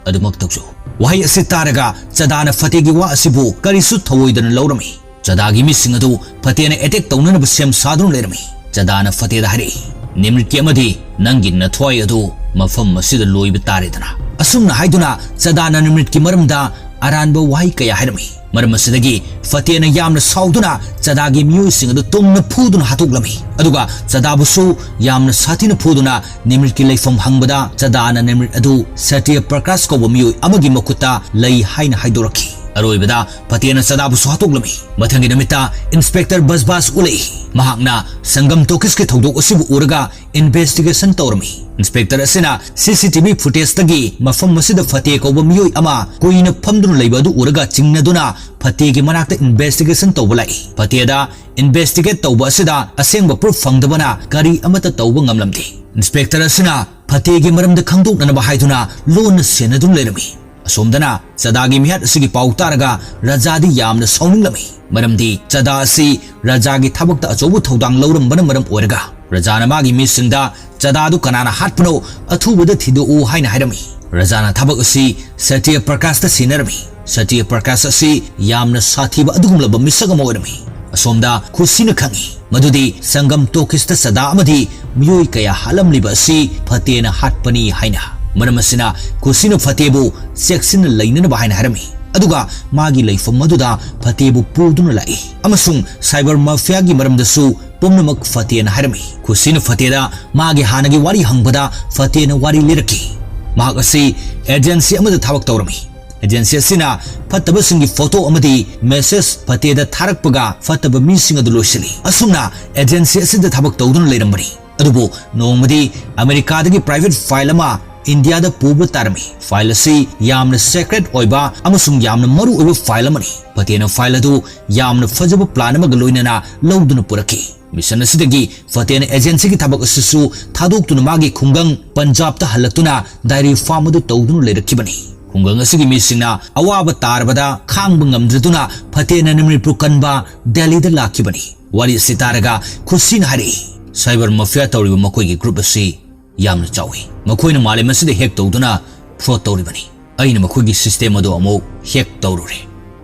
ꯑꯗꯨꯃꯛ ꯇꯧꯖꯧ"꯫ ꯋꯥꯍꯩ ꯑꯁꯤ ꯇꯥꯔꯒ ꯆꯗꯥꯅ ꯐꯇꯦꯒꯤ ꯋꯥ ꯑꯁꯤꯕꯨ ꯀꯔꯤꯁꯨ ꯊꯧꯑꯣꯏꯗꯅ ꯂꯧꯔꯝꯃꯤ꯫ ꯆꯗꯥꯒꯤ ꯃꯤꯁꯤꯡ ꯑꯗꯨ ꯐꯇꯦꯅ ꯑꯦꯇꯦꯛ ꯇꯧꯅꯅꯕ ꯁꯦꯝ ꯁꯥꯗꯨꯅ ꯂꯩꯔꯝꯃꯤ꯫ ꯆꯗꯥꯅ ꯐꯇꯦꯗ ꯍꯥꯏꯔꯛꯏ, "ꯅꯤꯃ꯭ꯔꯤꯠꯀꯤ ꯑꯃꯗꯤ ꯅꯪꯒꯤ ꯅꯊ꯭ꯋꯥꯏ ꯑꯗꯨ ꯃꯐꯝ ꯑꯁꯤꯗ ꯂꯣꯏꯕ ꯇꯥꯔꯦꯗꯅ"꯫ ꯑꯁꯨꯝꯅ ꯍꯥꯏꯗꯨꯅ ꯆꯗꯥꯅ ꯅꯤꯃ꯭ꯔꯤꯠꯀꯤ ꯃꯔꯝꯗ ꯑꯔꯥꯟꯕ ꯋꯥꯍꯩ ꯀꯌꯥ ꯍꯥꯏꯔꯝꯃꯤ꯫ ꯃꯔꯝ ꯑꯁꯤꯗꯒꯤ ꯐꯇꯦꯅ ꯌꯥꯝꯅ ꯁꯥꯎꯗꯨꯅ ꯆꯗꯥꯒꯤ ꯃꯤꯑꯣꯏꯁꯤꯡ ꯑꯗꯨ ꯇꯨꯝꯅ ꯐꯨꯗꯨꯅ ꯍꯥꯠꯇꯣꯛꯂꯝꯃꯤ꯫ ꯑꯗꯨꯒ ꯆꯗꯥꯕꯨꯁꯨ ꯌꯥꯝꯅ ꯁꯥꯊꯤꯅ ꯐꯨꯗꯨꯅ ꯅꯤꯃ꯭ꯔꯤꯠꯀꯤ ꯂꯩꯐꯝ ꯍꯪꯕꯗ ꯆꯗꯥꯅ ꯅꯤꯃ꯭ꯔꯤꯠ ꯑꯗꯨ ꯁꯇ꯭ꯌ ꯄ꯭ꯔꯀꯥꯁ ꯀꯧꯕ ꯃꯤꯑꯣꯏ ꯑꯃꯒꯤ ꯃꯈꯨꯠꯇ ꯂꯩ ꯍꯥꯏꯅ ꯍꯥꯏꯗꯣꯔꯛꯈꯤ꯫ ꯑꯔꯣꯏꯕꯗ ꯐꯇꯦꯅ ꯆꯗꯥꯕꯨꯁꯨ ꯍꯥꯠꯇꯣꯛꯂꯝꯃꯤ꯫ ꯃꯊꯪꯒꯤ ꯅꯨꯃꯤꯠꯇ ꯏꯟꯁꯄꯦꯛꯇꯔ ꯕꯁꯕꯥꯁ ꯎꯠꯂꯛꯏ꯫ ꯃꯍꯥꯛꯅ ꯁꯪꯒꯝ ꯇꯣꯀꯤꯁꯀꯤ ꯊꯧꯗꯣꯛ ꯑꯁꯤꯕꯨ ꯎꯔꯒ ꯏꯟꯚꯦꯁꯇꯤꯒꯦꯁꯟ ꯇꯧꯔꯝꯃꯤ꯫ ꯏꯟꯁꯄꯦꯛꯇꯔ ꯑꯁꯤꯅ ꯁꯤ ꯁꯤ ꯇꯤ ꯚꯤ ꯐꯨꯇꯦꯖꯇꯒꯤ ꯃꯐꯝ ꯑꯁꯤꯗ ꯐꯇꯦ ꯀꯧꯕ ꯃꯤꯑꯣꯏ ꯑꯃ ꯀꯨꯏꯅ ꯐꯝꯗꯨꯅ ꯂꯩꯕ ꯑꯗꯨ ꯎꯔꯒ ꯆꯤꯡꯅꯗꯨꯅ ꯐꯇꯦꯒꯤ ꯃꯅꯥꯛꯇ ꯏꯟꯚꯦꯁꯇꯤꯒꯦꯁꯟ ꯇꯧꯕ ꯂꯥꯛꯏ꯫ ꯐꯇꯦꯗ ꯏꯟꯚꯦꯁꯇꯤꯒꯦꯠ ꯇꯧꯕ ꯑꯁꯤꯗ ꯑꯁꯦꯡꯕ ꯄ꯭ꯔꯨꯐ ꯐꯪꯗꯕꯅ ꯀꯔꯤ ꯑꯃꯠꯇ ꯇꯧꯕ ꯉꯝꯂꯝꯗꯦ꯫ ꯏꯟꯁꯄꯦꯛꯇꯔ ꯑꯁꯤꯅ ꯐꯇꯦꯒꯤ ꯃꯔꯝꯗ ꯈꯪꯗꯣꯛꯅꯅꯕ ꯍꯥꯏꯗꯨꯅ ꯂꯣꯟꯅ ꯁꯦꯟꯅꯗꯨꯅ ꯂꯩꯔꯝꯃꯤ꯫ ꯑꯁꯣꯝꯗꯅ ꯆꯗꯥꯒꯤ ꯃꯤꯍꯥꯠ ꯑꯁꯤꯒꯤ ꯄꯥꯎ ꯇꯥꯔꯒ ꯔꯖꯥꯗꯤ ꯌꯥꯝꯅ ꯁꯥꯎꯅꯤꯡꯂꯝꯃꯤ꯫ ꯃꯔꯝꯗꯤ ꯆꯗꯥ ꯑꯁꯤ ꯔꯖꯥꯒꯤ ꯊꯕꯛꯇ ꯑꯆꯧꯕ ꯊꯧꯗꯥꯡ ꯂꯧꯔꯝꯕꯅ ꯃꯔꯝ ꯑꯣꯏꯔꯒ ꯔꯖꯥꯅ ꯃꯥꯒꯤ ꯃꯤꯁꯤꯡꯗ ꯆꯗꯥꯗꯨ ꯀꯅꯥꯅ ꯍꯥꯠꯄꯅꯣ ꯑꯊꯨꯕꯗ ꯊꯤꯗꯣꯛꯎ ꯍꯥꯏꯅ ꯍꯥꯏꯔꯝꯃꯤ꯫ ꯔꯖꯥꯅ ꯊꯕꯛ ꯑꯁꯤ ꯁꯇ꯭ꯌ ꯄ꯭ꯔꯀꯥꯁꯇ ꯁꯤꯟꯅꯔꯝꯃꯤ꯫ ꯁꯇ꯭ꯌ ꯄ꯭ꯔꯀꯥꯁ ꯑꯁꯤ ꯌꯥꯝꯅ ꯁꯥꯊꯤꯕ ꯑꯗꯨꯒꯨꯝꯂꯕ ꯃꯤꯁꯛ ꯑꯃ ꯑꯣꯏꯔꯝꯃꯤ꯫ ꯑꯁꯣꯝꯗ ꯈꯨꯁꯤꯅ ꯈꯪꯏ ꯃꯗꯨꯗꯤ ꯁꯪꯒꯝ ꯇꯣꯀꯤꯁꯇ ꯆꯗꯥ ꯑꯃꯗꯤ ꯃꯤꯑꯣꯏ ꯀꯌꯥ ꯍꯥꯠꯂꯝꯂꯤꯕ ꯑꯁꯤ ꯐꯇꯦꯅ ꯍꯥꯠꯄꯅꯤ ꯍꯥꯏꯅ꯫ ꯃꯔꯝ ꯑꯁꯤꯅ ꯈꯨꯁꯤꯅ ꯐꯇꯦꯕꯨ ꯆꯦꯛꯁꯤꯟꯅ ꯂꯩꯅꯅꯕ ꯍꯥꯏꯅ ꯍꯥꯏꯔꯝꯃꯤ꯫ ꯑꯗꯨꯒ ꯃꯥꯒꯤ ꯂꯩꯐꯝ ꯑꯗꯨꯗ ꯐꯇꯦꯕꯨ ꯄꯨꯗꯨꯅ ꯂꯥꯛꯏ ꯑꯃꯁꯨꯡ ꯁꯥꯏꯕꯔ ꯃꯥꯐꯤꯌꯥꯒꯤ ꯃꯔꯝꯗꯁꯨ ꯄꯨꯝꯅꯃꯛ ꯐꯇꯦꯅ ꯍꯥꯏꯔꯝꯃꯤ꯫ ꯈꯨꯁꯤꯅ ꯐꯇꯦꯗ ꯃꯥꯒꯤ ꯍꯥꯟꯅꯒꯤ ꯋꯥꯔꯤ ꯍꯪꯕꯗ ꯐꯇꯦꯅ ꯋꯥꯔꯤ ꯂꯤꯔꯛꯈꯤ꯫ ꯃꯍꯥꯛ ꯑꯁꯤ ꯑꯦꯖꯦꯟꯁꯤ ꯑꯃꯗ ꯊꯕꯛ ꯇꯧꯔꯝꯃꯤ꯫ ꯑꯦꯖꯦꯟꯁꯤ ꯑꯁꯤꯅ ꯐꯠꯇꯕꯁꯤꯡꯒꯤ ꯐꯣꯇꯣ ꯑꯃꯗꯤ ꯃꯦꯁꯦꯖ ꯐꯇꯦꯗ ꯊꯥꯔꯛꯄꯒ ꯐꯠꯇꯕ ꯃꯤꯁꯤꯡ ꯑꯗꯨ ꯂꯣꯏꯁꯤꯜꯂꯤ꯫ ꯑꯁꯨꯝꯅ ꯑꯦꯖꯦꯟꯁꯤ ꯑꯁꯤꯗ ꯊꯕꯛ ꯇꯧꯗꯨꯅ ꯂꯩꯔꯝꯕꯅꯤ꯫ ꯑꯗꯨꯕꯨ ꯅꯣꯡꯃꯗꯤ ꯑꯃꯦꯔꯤꯀꯥꯗꯒꯤ ꯄ꯭ꯔꯥꯏꯚꯦꯠ ꯐꯥꯏꯜ ꯑꯃ ꯏꯟꯗꯤꯌꯥꯗ ꯄꯨꯕ ꯇꯥꯔꯝꯃꯤ꯫ ꯐꯥꯏꯜ ꯑꯁꯤ ꯌꯥꯝꯅ ꯁꯦꯀ꯭ꯔꯦꯠ ꯑꯣꯏꯕ ꯑꯃꯁꯨꯡ ꯌꯥꯝꯅ ꯃꯔꯨ ꯑꯣꯏꯕ ꯐꯥꯏꯜ ꯑꯃꯅꯤ꯫ ꯐꯇꯦꯅ ꯐꯥꯏꯜ ꯑꯗꯨ ꯌꯥꯝꯅ ꯐꯖꯕ ꯄ꯭ꯂꯥꯟ ꯑꯃꯒ ꯂꯣꯏꯅꯅ ꯂꯧꯗꯨꯅ ꯄꯨꯔꯛꯈꯤ꯫ ꯃꯤꯁꯟ ꯑꯁꯤꯗꯒꯤ ꯐꯇꯦꯅ ꯑꯦꯖꯦꯟꯁꯤꯒꯤ ꯊꯕꯛ ꯑꯁꯤꯁꯨ ꯊꯥꯗꯣꯛꯇꯨꯅ ꯃꯥꯒꯤ ꯈꯨꯡꯒꯪ ꯄꯟꯖꯥꯕꯇ ꯍꯜꯂꯛꯇꯨꯅ ꯗꯥꯏꯔꯤ ꯐꯥꯔꯝ ꯑꯗꯨ ꯇꯧꯗꯨꯅ ꯂꯩꯔꯛꯈꯤꯕꯅꯤ꯫ ꯈꯨꯡꯒꯪ ꯑꯁꯤꯒꯤ ꯃꯤꯁꯤꯡꯅ ꯑꯋꯥꯕ ꯇꯥꯔꯕꯗ ꯈꯥꯡꯕ ꯉꯝꯗ꯭ꯔꯗꯨꯅ ꯐꯇꯦꯅ ꯅꯨꯃꯤꯠ ꯄꯨ ꯀꯟꯕ ꯗꯦꯜꯂꯤꯗ ꯂꯥꯛꯈꯤꯕꯅꯤ꯫ ꯋꯥꯔꯤ ꯑꯁꯤ ꯇꯥꯔꯒ ꯈꯨꯁꯤꯅ ꯍꯥꯏꯔꯛꯏ, "ꯁꯥꯏꯕꯔ ꯃꯥꯐꯤꯌꯥ ꯇꯧꯔꯤꯕ ꯃꯈꯣꯏꯒꯤ ꯒ꯭ꯔꯨꯞ ꯑꯁꯤ ꯌꯥꯝꯅ ꯆꯥꯎꯏ꯫ ꯃꯈꯣꯏꯅ ꯃꯥꯂꯦꯝ ꯑꯁꯤꯗ ꯍꯦꯛ ꯇꯧꯗꯨꯅ ꯐ꯭ꯔꯣꯗ ꯇꯧꯔꯤꯕꯅꯤ꯫ ꯑꯩꯅ ꯃꯈꯣꯏꯒꯤ ꯁꯤꯁꯇꯦꯝ ꯑꯗꯨ ꯑꯃꯨꯛ ꯍꯦꯛ ꯇꯧꯔꯨꯔꯦ꯫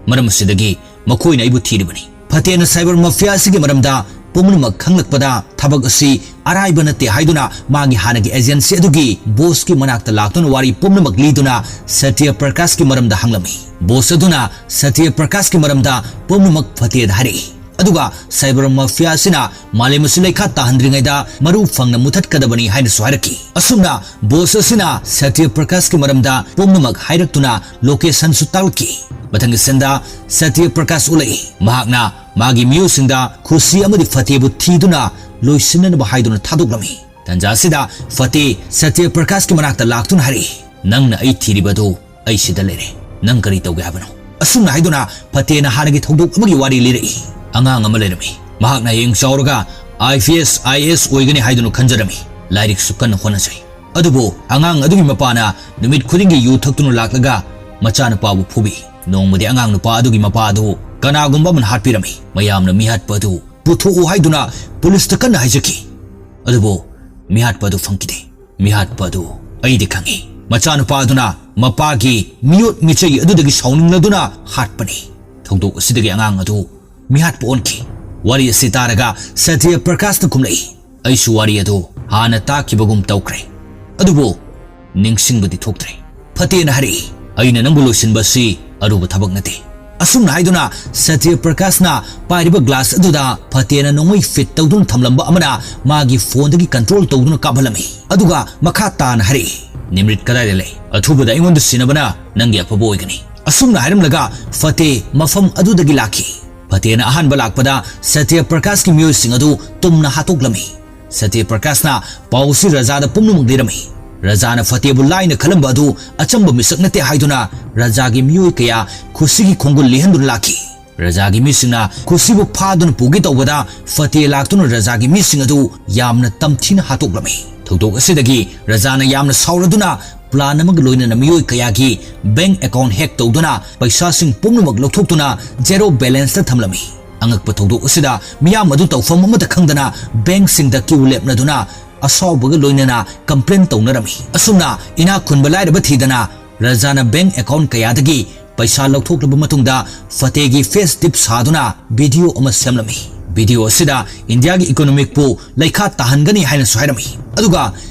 ꯃꯔꯝ ꯑꯁꯤꯗꯒꯤ ꯃꯈꯣꯏꯅ ꯑꯩꯕꯨ ꯊꯤꯔꯤꯕꯅꯤ꯫" ꯐꯇꯦꯅ ꯁꯥꯏꯕꯔ ꯃꯥꯐꯤꯌꯥ ꯑꯁꯤꯒꯤ ꯃꯔꯝꯗ ꯄꯨꯝꯅꯃꯛ ꯈꯪꯂꯛꯄꯗ ꯊꯕꯛ ꯑꯁꯤ ꯑꯔꯥꯏꯕ ꯅꯠꯇꯦ ꯍꯥꯏꯗꯨꯅ ꯃꯥꯒꯤ ꯍꯥꯟꯅꯒꯤ ꯑꯦꯖꯦꯟꯁꯤ ꯑꯗꯨꯒꯤ ꯕꯣꯁꯀꯤ ꯃꯅꯥꯛꯇ ꯂꯥꯛꯇꯨꯅ ꯋꯥꯔꯤ ꯄꯨꯝꯅꯃꯛ ꯂꯤꯗꯨꯅ ꯁꯇ꯭ꯌ ꯄ꯭ꯔꯀꯥꯁꯀꯤ ꯃꯔꯝꯗ ꯍꯪꯂꯝꯃꯤ꯫ ꯕꯣꯁ ꯑꯗꯨꯅ ꯁꯇ꯭ꯌ ꯄ꯭ꯔꯀꯥꯁꯀꯤ ꯃꯔꯝꯗ ꯄꯨꯝꯅꯃꯛ ꯐꯇꯦꯗ ꯍꯥꯏꯔꯛꯏ꯫ ꯑꯗꯨꯒ ꯁꯥꯏꯕꯔ ꯃꯥꯐꯤꯌꯥ ꯑꯁꯤꯅ ꯃꯥꯂꯦꯝ ꯑꯁꯤ ꯂꯩꯈꯥ ꯇꯥꯍꯟꯗ꯭ꯔꯤꯉꯩꯗ ꯃꯔꯨ ꯐꯪꯅ ꯃꯨꯊꯠꯀꯗꯕꯅꯤ ꯍꯥꯏꯅꯁꯨ ꯍꯥꯏꯔꯛꯈꯤ꯫ ꯑꯁꯨꯝꯅ ꯕꯣꯁ ꯑꯁꯤꯅ ꯁꯇ꯭ꯌ ꯄ꯭ꯔꯀꯥꯁꯀꯤ ꯃꯔꯝꯗ ꯄꯨꯝꯅꯃꯛ ꯍꯥꯏꯔꯛꯇꯨꯅ ꯂꯣꯀꯦꯁꯟꯁꯨ ꯇꯥꯛꯂꯛꯈꯤ꯫ ꯃꯊꯪꯒꯤ ꯁꯤꯟꯗ ꯁꯇ꯭ꯌ ꯄ꯭ꯔꯀꯥꯁ ꯎꯠꯂꯛꯏ꯫ ꯃꯍꯥꯛꯅ ꯃꯥꯒꯤ ꯃꯤꯑꯣꯏꯁꯤꯡꯗ ꯈꯨꯁꯤ ꯑꯃꯗꯤ ꯐꯇꯦꯕꯨ ꯊꯤꯗꯨꯅ ꯂꯣꯏꯁꯤꯟꯅꯅꯕ ꯍꯥꯏꯗꯨꯅ ꯊꯥꯗꯣꯛꯂꯝꯃꯤ꯫ ꯇꯟꯖꯥ ꯑꯁꯤꯗ ꯐꯇꯦ ꯁꯇ꯭ꯌ ꯄ꯭ꯔꯀꯥꯁꯀꯤ ꯃꯅꯥꯛꯇ ꯂꯥꯛꯇꯨꯅ ꯍꯥꯏꯔꯛꯏ, "ꯅꯪꯅ ꯑꯩ ꯊꯤꯔꯤꯕ ꯑꯗꯨ ꯑꯩ ꯁꯤꯗ ꯂꯩꯔꯦ꯫ ꯅꯪ ꯀꯔꯤ ꯇꯧꯒꯦ ꯍꯥꯏꯕꯅꯣ?" ꯑꯁꯨꯝꯅ ꯍꯥꯏꯗꯨꯅ ꯐꯇꯦꯅ ꯍꯥꯟꯅꯒꯤ ꯊꯧꯗꯣꯛ ꯑꯃꯒꯤ ꯋꯥꯔꯤ ꯂꯤꯔꯛꯏ꯫ ꯑꯉꯥꯡ ꯑꯃ ꯂꯩꯔꯝꯃꯤ꯫ ꯃꯍꯥꯛꯅ ꯍꯌꯦꯡ ꯆꯥꯎꯔꯒ I P S, I A S ꯑꯣꯏꯒꯅꯤ ꯍꯥꯏꯗꯨꯅ ꯈꯟꯖꯔꯝꯃꯤ꯫ ꯂꯥꯏꯔꯤꯛꯁꯨ ꯀꯟꯅ ꯍꯣꯠꯅꯖꯩ꯫ ꯑꯗꯨꯕꯨ ꯑꯉꯥꯡ ꯑꯗꯨꯒꯤ ꯃꯄꯥꯅ ꯅꯨꯃꯤꯠ ꯈꯨꯗꯤꯡꯒꯤ ꯌꯨ ꯊꯛꯇꯨꯅ ꯂꯥꯛꯂꯒ ꯃꯆꯥꯅꯨꯄꯥꯕꯨ ꯐꯨꯕꯤ꯫ ꯅꯣꯡꯃꯗꯤ ꯑꯉꯥꯡ ꯅꯨꯄꯥ ꯑꯗꯨꯒꯤ ꯃꯄꯥ ꯑꯗꯨ ꯀꯅꯥꯒꯨꯝꯕ ꯑꯃꯅ ꯍꯥꯠꯄꯤꯔꯝꯃꯤ꯫ ꯃꯌꯥꯝꯅ ꯃꯤꯍꯥꯠꯄ ꯑꯗꯨ ꯄꯨꯊꯣꯛꯎ ꯍꯥꯏꯗꯨꯅ ꯄꯨꯂꯤꯁꯇ ꯀꯟꯅ ꯍꯥꯏꯖꯈꯤ꯫ ꯑꯗꯨꯕꯨ ꯃꯤꯍꯥꯠꯄ ꯑꯗꯨ ꯐꯪꯈꯤꯗꯦ꯫ ꯃꯤꯍꯥꯠꯄ ꯑꯗꯨ ꯑꯩꯗꯤ ꯈꯪꯏ꯫ ꯃꯆꯥꯅꯨꯄꯥ ꯑꯗꯨꯅ ꯃꯄꯥꯒꯤ ꯃꯤꯑꯣꯠ ꯃꯤꯆꯩ ꯑꯗꯨꯗꯒꯤ ꯁꯥꯎꯅꯤꯡꯂꯗꯨꯅ ꯍꯥꯠꯄꯅꯤ꯫ ꯊꯧꯗꯣꯛ ꯑꯁꯤꯗꯒꯤ ꯑꯉꯥꯡ ꯑꯗꯨ ꯃꯤꯍꯥꯠꯄ ꯑꯣꯟꯈꯤ꯫ ꯋꯥꯔꯤ ꯑꯁꯤ ꯇꯥꯔꯒ ꯁꯇ꯭ꯌ ꯄ꯭ꯔꯀꯥꯁꯅ ꯈꯨꯝꯂꯛꯏ, "ꯑꯩꯁꯨ ꯋꯥꯔꯤ ꯑꯗꯨ ꯍꯥꯟꯅ ꯇꯥꯈꯤꯕꯒꯨꯝ ꯇꯧꯈ꯭ꯔꯦ, ꯑꯗꯨꯕꯨ ꯅꯤꯡꯁꯤꯡꯕꯗꯤ ꯊꯣꯛꯇ꯭ꯔꯦ꯫" ꯐꯇꯦꯅ ꯍꯥꯏꯔꯛꯏ, "ꯑꯩꯅ ꯅꯪꯕꯨ ꯂꯣꯏꯁꯤꯟꯕ ꯑꯁꯤ ꯑꯔꯨꯕ ꯊꯕꯛ ꯅꯠꯇꯦ꯫ ꯑꯁꯨꯝꯅ ꯍꯥꯏꯗꯨꯅ ꯁꯇ꯭ꯌ ꯄ꯭ꯔꯀꯥꯁꯅ ꯄꯥꯏꯔꯤꯕ ꯒ꯭ꯂꯥꯁ ꯑꯗꯨꯗ ꯐꯇꯦꯅ ꯅꯣꯡꯃꯩ ꯐꯤꯠ ꯇꯧꯗꯨꯅ ꯊꯝꯂꯝꯕ ꯑꯃꯅ ꯃꯥꯒꯤ ꯐꯣꯟꯗꯒꯤ ꯀꯟꯇ꯭ꯔꯣꯜ ꯇꯧꯗꯨꯅ ꯀꯥꯞꯍꯜꯂꯝꯃꯤ꯫ ꯑꯗꯨꯒ ꯃꯈꯥ ꯇꯥꯅ ꯍꯥꯏꯔꯛꯏ, "ꯅꯤꯃ꯭ꯔꯤꯠ ꯀꯗꯥꯏꯗ ꯂꯩ? ꯑꯊꯨꯕꯗ ꯑꯩꯉꯣꯟꯗ ꯁꯤꯟꯅꯕꯅ ꯅꯪꯒꯤ ꯑꯐꯕ ꯑꯣꯏꯒꯅꯤ"꯫ ꯑꯁꯨꯝꯅ ꯍꯥꯏꯔꯝꯂꯒ ꯐꯇꯦ ꯃꯐꯝ ꯑꯗꯨꯗꯒꯤ ꯂꯥꯛꯈꯤ꯫ ꯐꯇꯦꯅ ꯑꯍꯥꯟꯕ ꯂꯥꯛꯄꯗ ꯁꯇ꯭ꯌ ꯄ꯭ꯔꯀꯥꯁꯀꯤ ꯃꯤꯑꯣꯏꯁꯤꯡ ꯑꯗꯨ ꯇꯨꯝꯅ ꯍꯥꯠꯇꯣꯛꯂꯝꯃꯤ꯫ ꯁꯇ꯭ꯌ ꯄ꯭ꯔꯀꯥꯁꯅ ꯄꯥꯎ ꯑꯁꯤ ꯔꯖꯥꯗ ꯄꯨꯝꯅꯃꯛ ꯂꯤꯔꯝꯃꯤ꯫ ꯔꯖꯥꯅ ꯐꯇꯦꯕꯨ ꯂꯥꯏꯅ ꯈꯜꯂꯝꯕ ꯑꯗꯨ ꯑꯆꯝꯕ ꯃꯤꯁꯛ ꯅꯠꯇꯦ ꯍꯥꯏꯗꯨꯅ ꯔꯖꯥꯒꯤ ꯃꯤꯑꯣꯏ ꯀꯌꯥ ꯈꯨꯁꯤꯒꯤ ꯈꯣꯡꯒꯨꯜ ꯂꯤꯍꯟꯗꯨꯅ ꯂꯥꯛꯈꯤ꯫ ꯔꯖꯥꯒꯤ ꯃꯤꯁꯤꯡꯅ ꯈꯨꯁꯤꯕꯨ ꯐꯥꯗꯨꯅ ꯄꯨꯒꯦ ꯇꯧꯕꯗ ꯐꯇꯦ ꯂꯥꯛꯇꯨꯅ ꯔꯖꯥꯒꯤ ꯃꯤꯁꯤꯡ ꯑꯗꯨ ꯌꯥꯝꯅ ꯇꯝꯊꯤꯅ ꯍꯥꯠꯇꯣꯛꯂꯝꯃꯤ꯫ ꯊꯧꯗꯣꯛ ꯑꯁꯤꯗꯒꯤ ꯔꯖꯥꯅ ꯌꯥꯝꯅ ꯁꯥꯎꯔꯗꯨꯅ ꯄ꯭ꯂꯥꯟ ꯑꯃꯒ ꯂꯣꯏꯅꯅ ꯃꯤꯑꯣꯏ ꯀꯌꯥꯒꯤ ꯕꯦꯡꯛ ꯑꯦꯀꯥꯎꯟꯠ ꯍꯦꯛ ꯇꯧꯗꯨꯅ ꯄꯩꯁꯥꯁꯤꯡ ꯄꯨꯝꯅꯃꯛ ꯂꯧꯊꯣꯛꯇꯨꯅ ꯖꯦꯔꯣ ꯕꯦꯂꯦꯟꯁꯇ ꯊꯝꯂꯝꯃꯤ꯫ ꯑꯉꯛꯄ ꯊꯧꯗꯣꯛ ꯑꯁꯤꯗ ꯃꯤꯌꯥꯝ ꯑꯗꯨ ꯇꯧꯐꯝ ꯑꯃꯠꯇ ꯈꯪꯗꯅ ꯕꯦꯡꯛꯁꯤꯡꯗ ꯀ꯭ꯌꯨ ꯂꯦꯞꯅꯗꯨꯅ ꯑꯁꯥꯎꯕꯒ ꯂꯣꯏꯅꯅ ꯀꯝꯄ꯭ꯂꯦꯟ ꯇꯧꯅꯔꯝꯃꯤ꯫ ꯑꯁꯨꯝꯅ ꯏꯅꯥꯛ ꯈꯨꯟꯕ ꯂꯥꯏꯔꯕ ꯊꯤꯗꯅ ꯔꯖꯥꯅ ꯕꯦꯡꯛ ꯑꯦꯀꯥꯎꯟꯠ ꯀꯌꯥꯗꯒꯤ ꯄꯩꯁꯥ ꯂꯧꯊꯣꯛꯂꯕ ꯃꯇꯨꯡꯗ ꯐꯇꯦꯒꯤ ꯐꯦꯁ ꯗꯤꯞ ꯁꯥꯗꯨꯅ ꯚꯤꯗꯤꯑꯣ ꯑꯃ ꯁꯦꯝꯂꯝꯃꯤ꯫ ꯚꯤꯗꯤꯑꯣ ꯑꯁꯤꯗ ꯏꯟꯗꯤꯌꯥꯒꯤ ꯏꯀꯣꯅꯣꯃꯤꯛꯄꯨ ꯂꯩꯈꯥ ꯇꯥꯍꯟꯒꯅꯤ ꯍꯥꯏꯅꯁꯨ ꯍꯥꯏꯔꯝꯃꯤ꯫ ꯑꯗꯨꯒ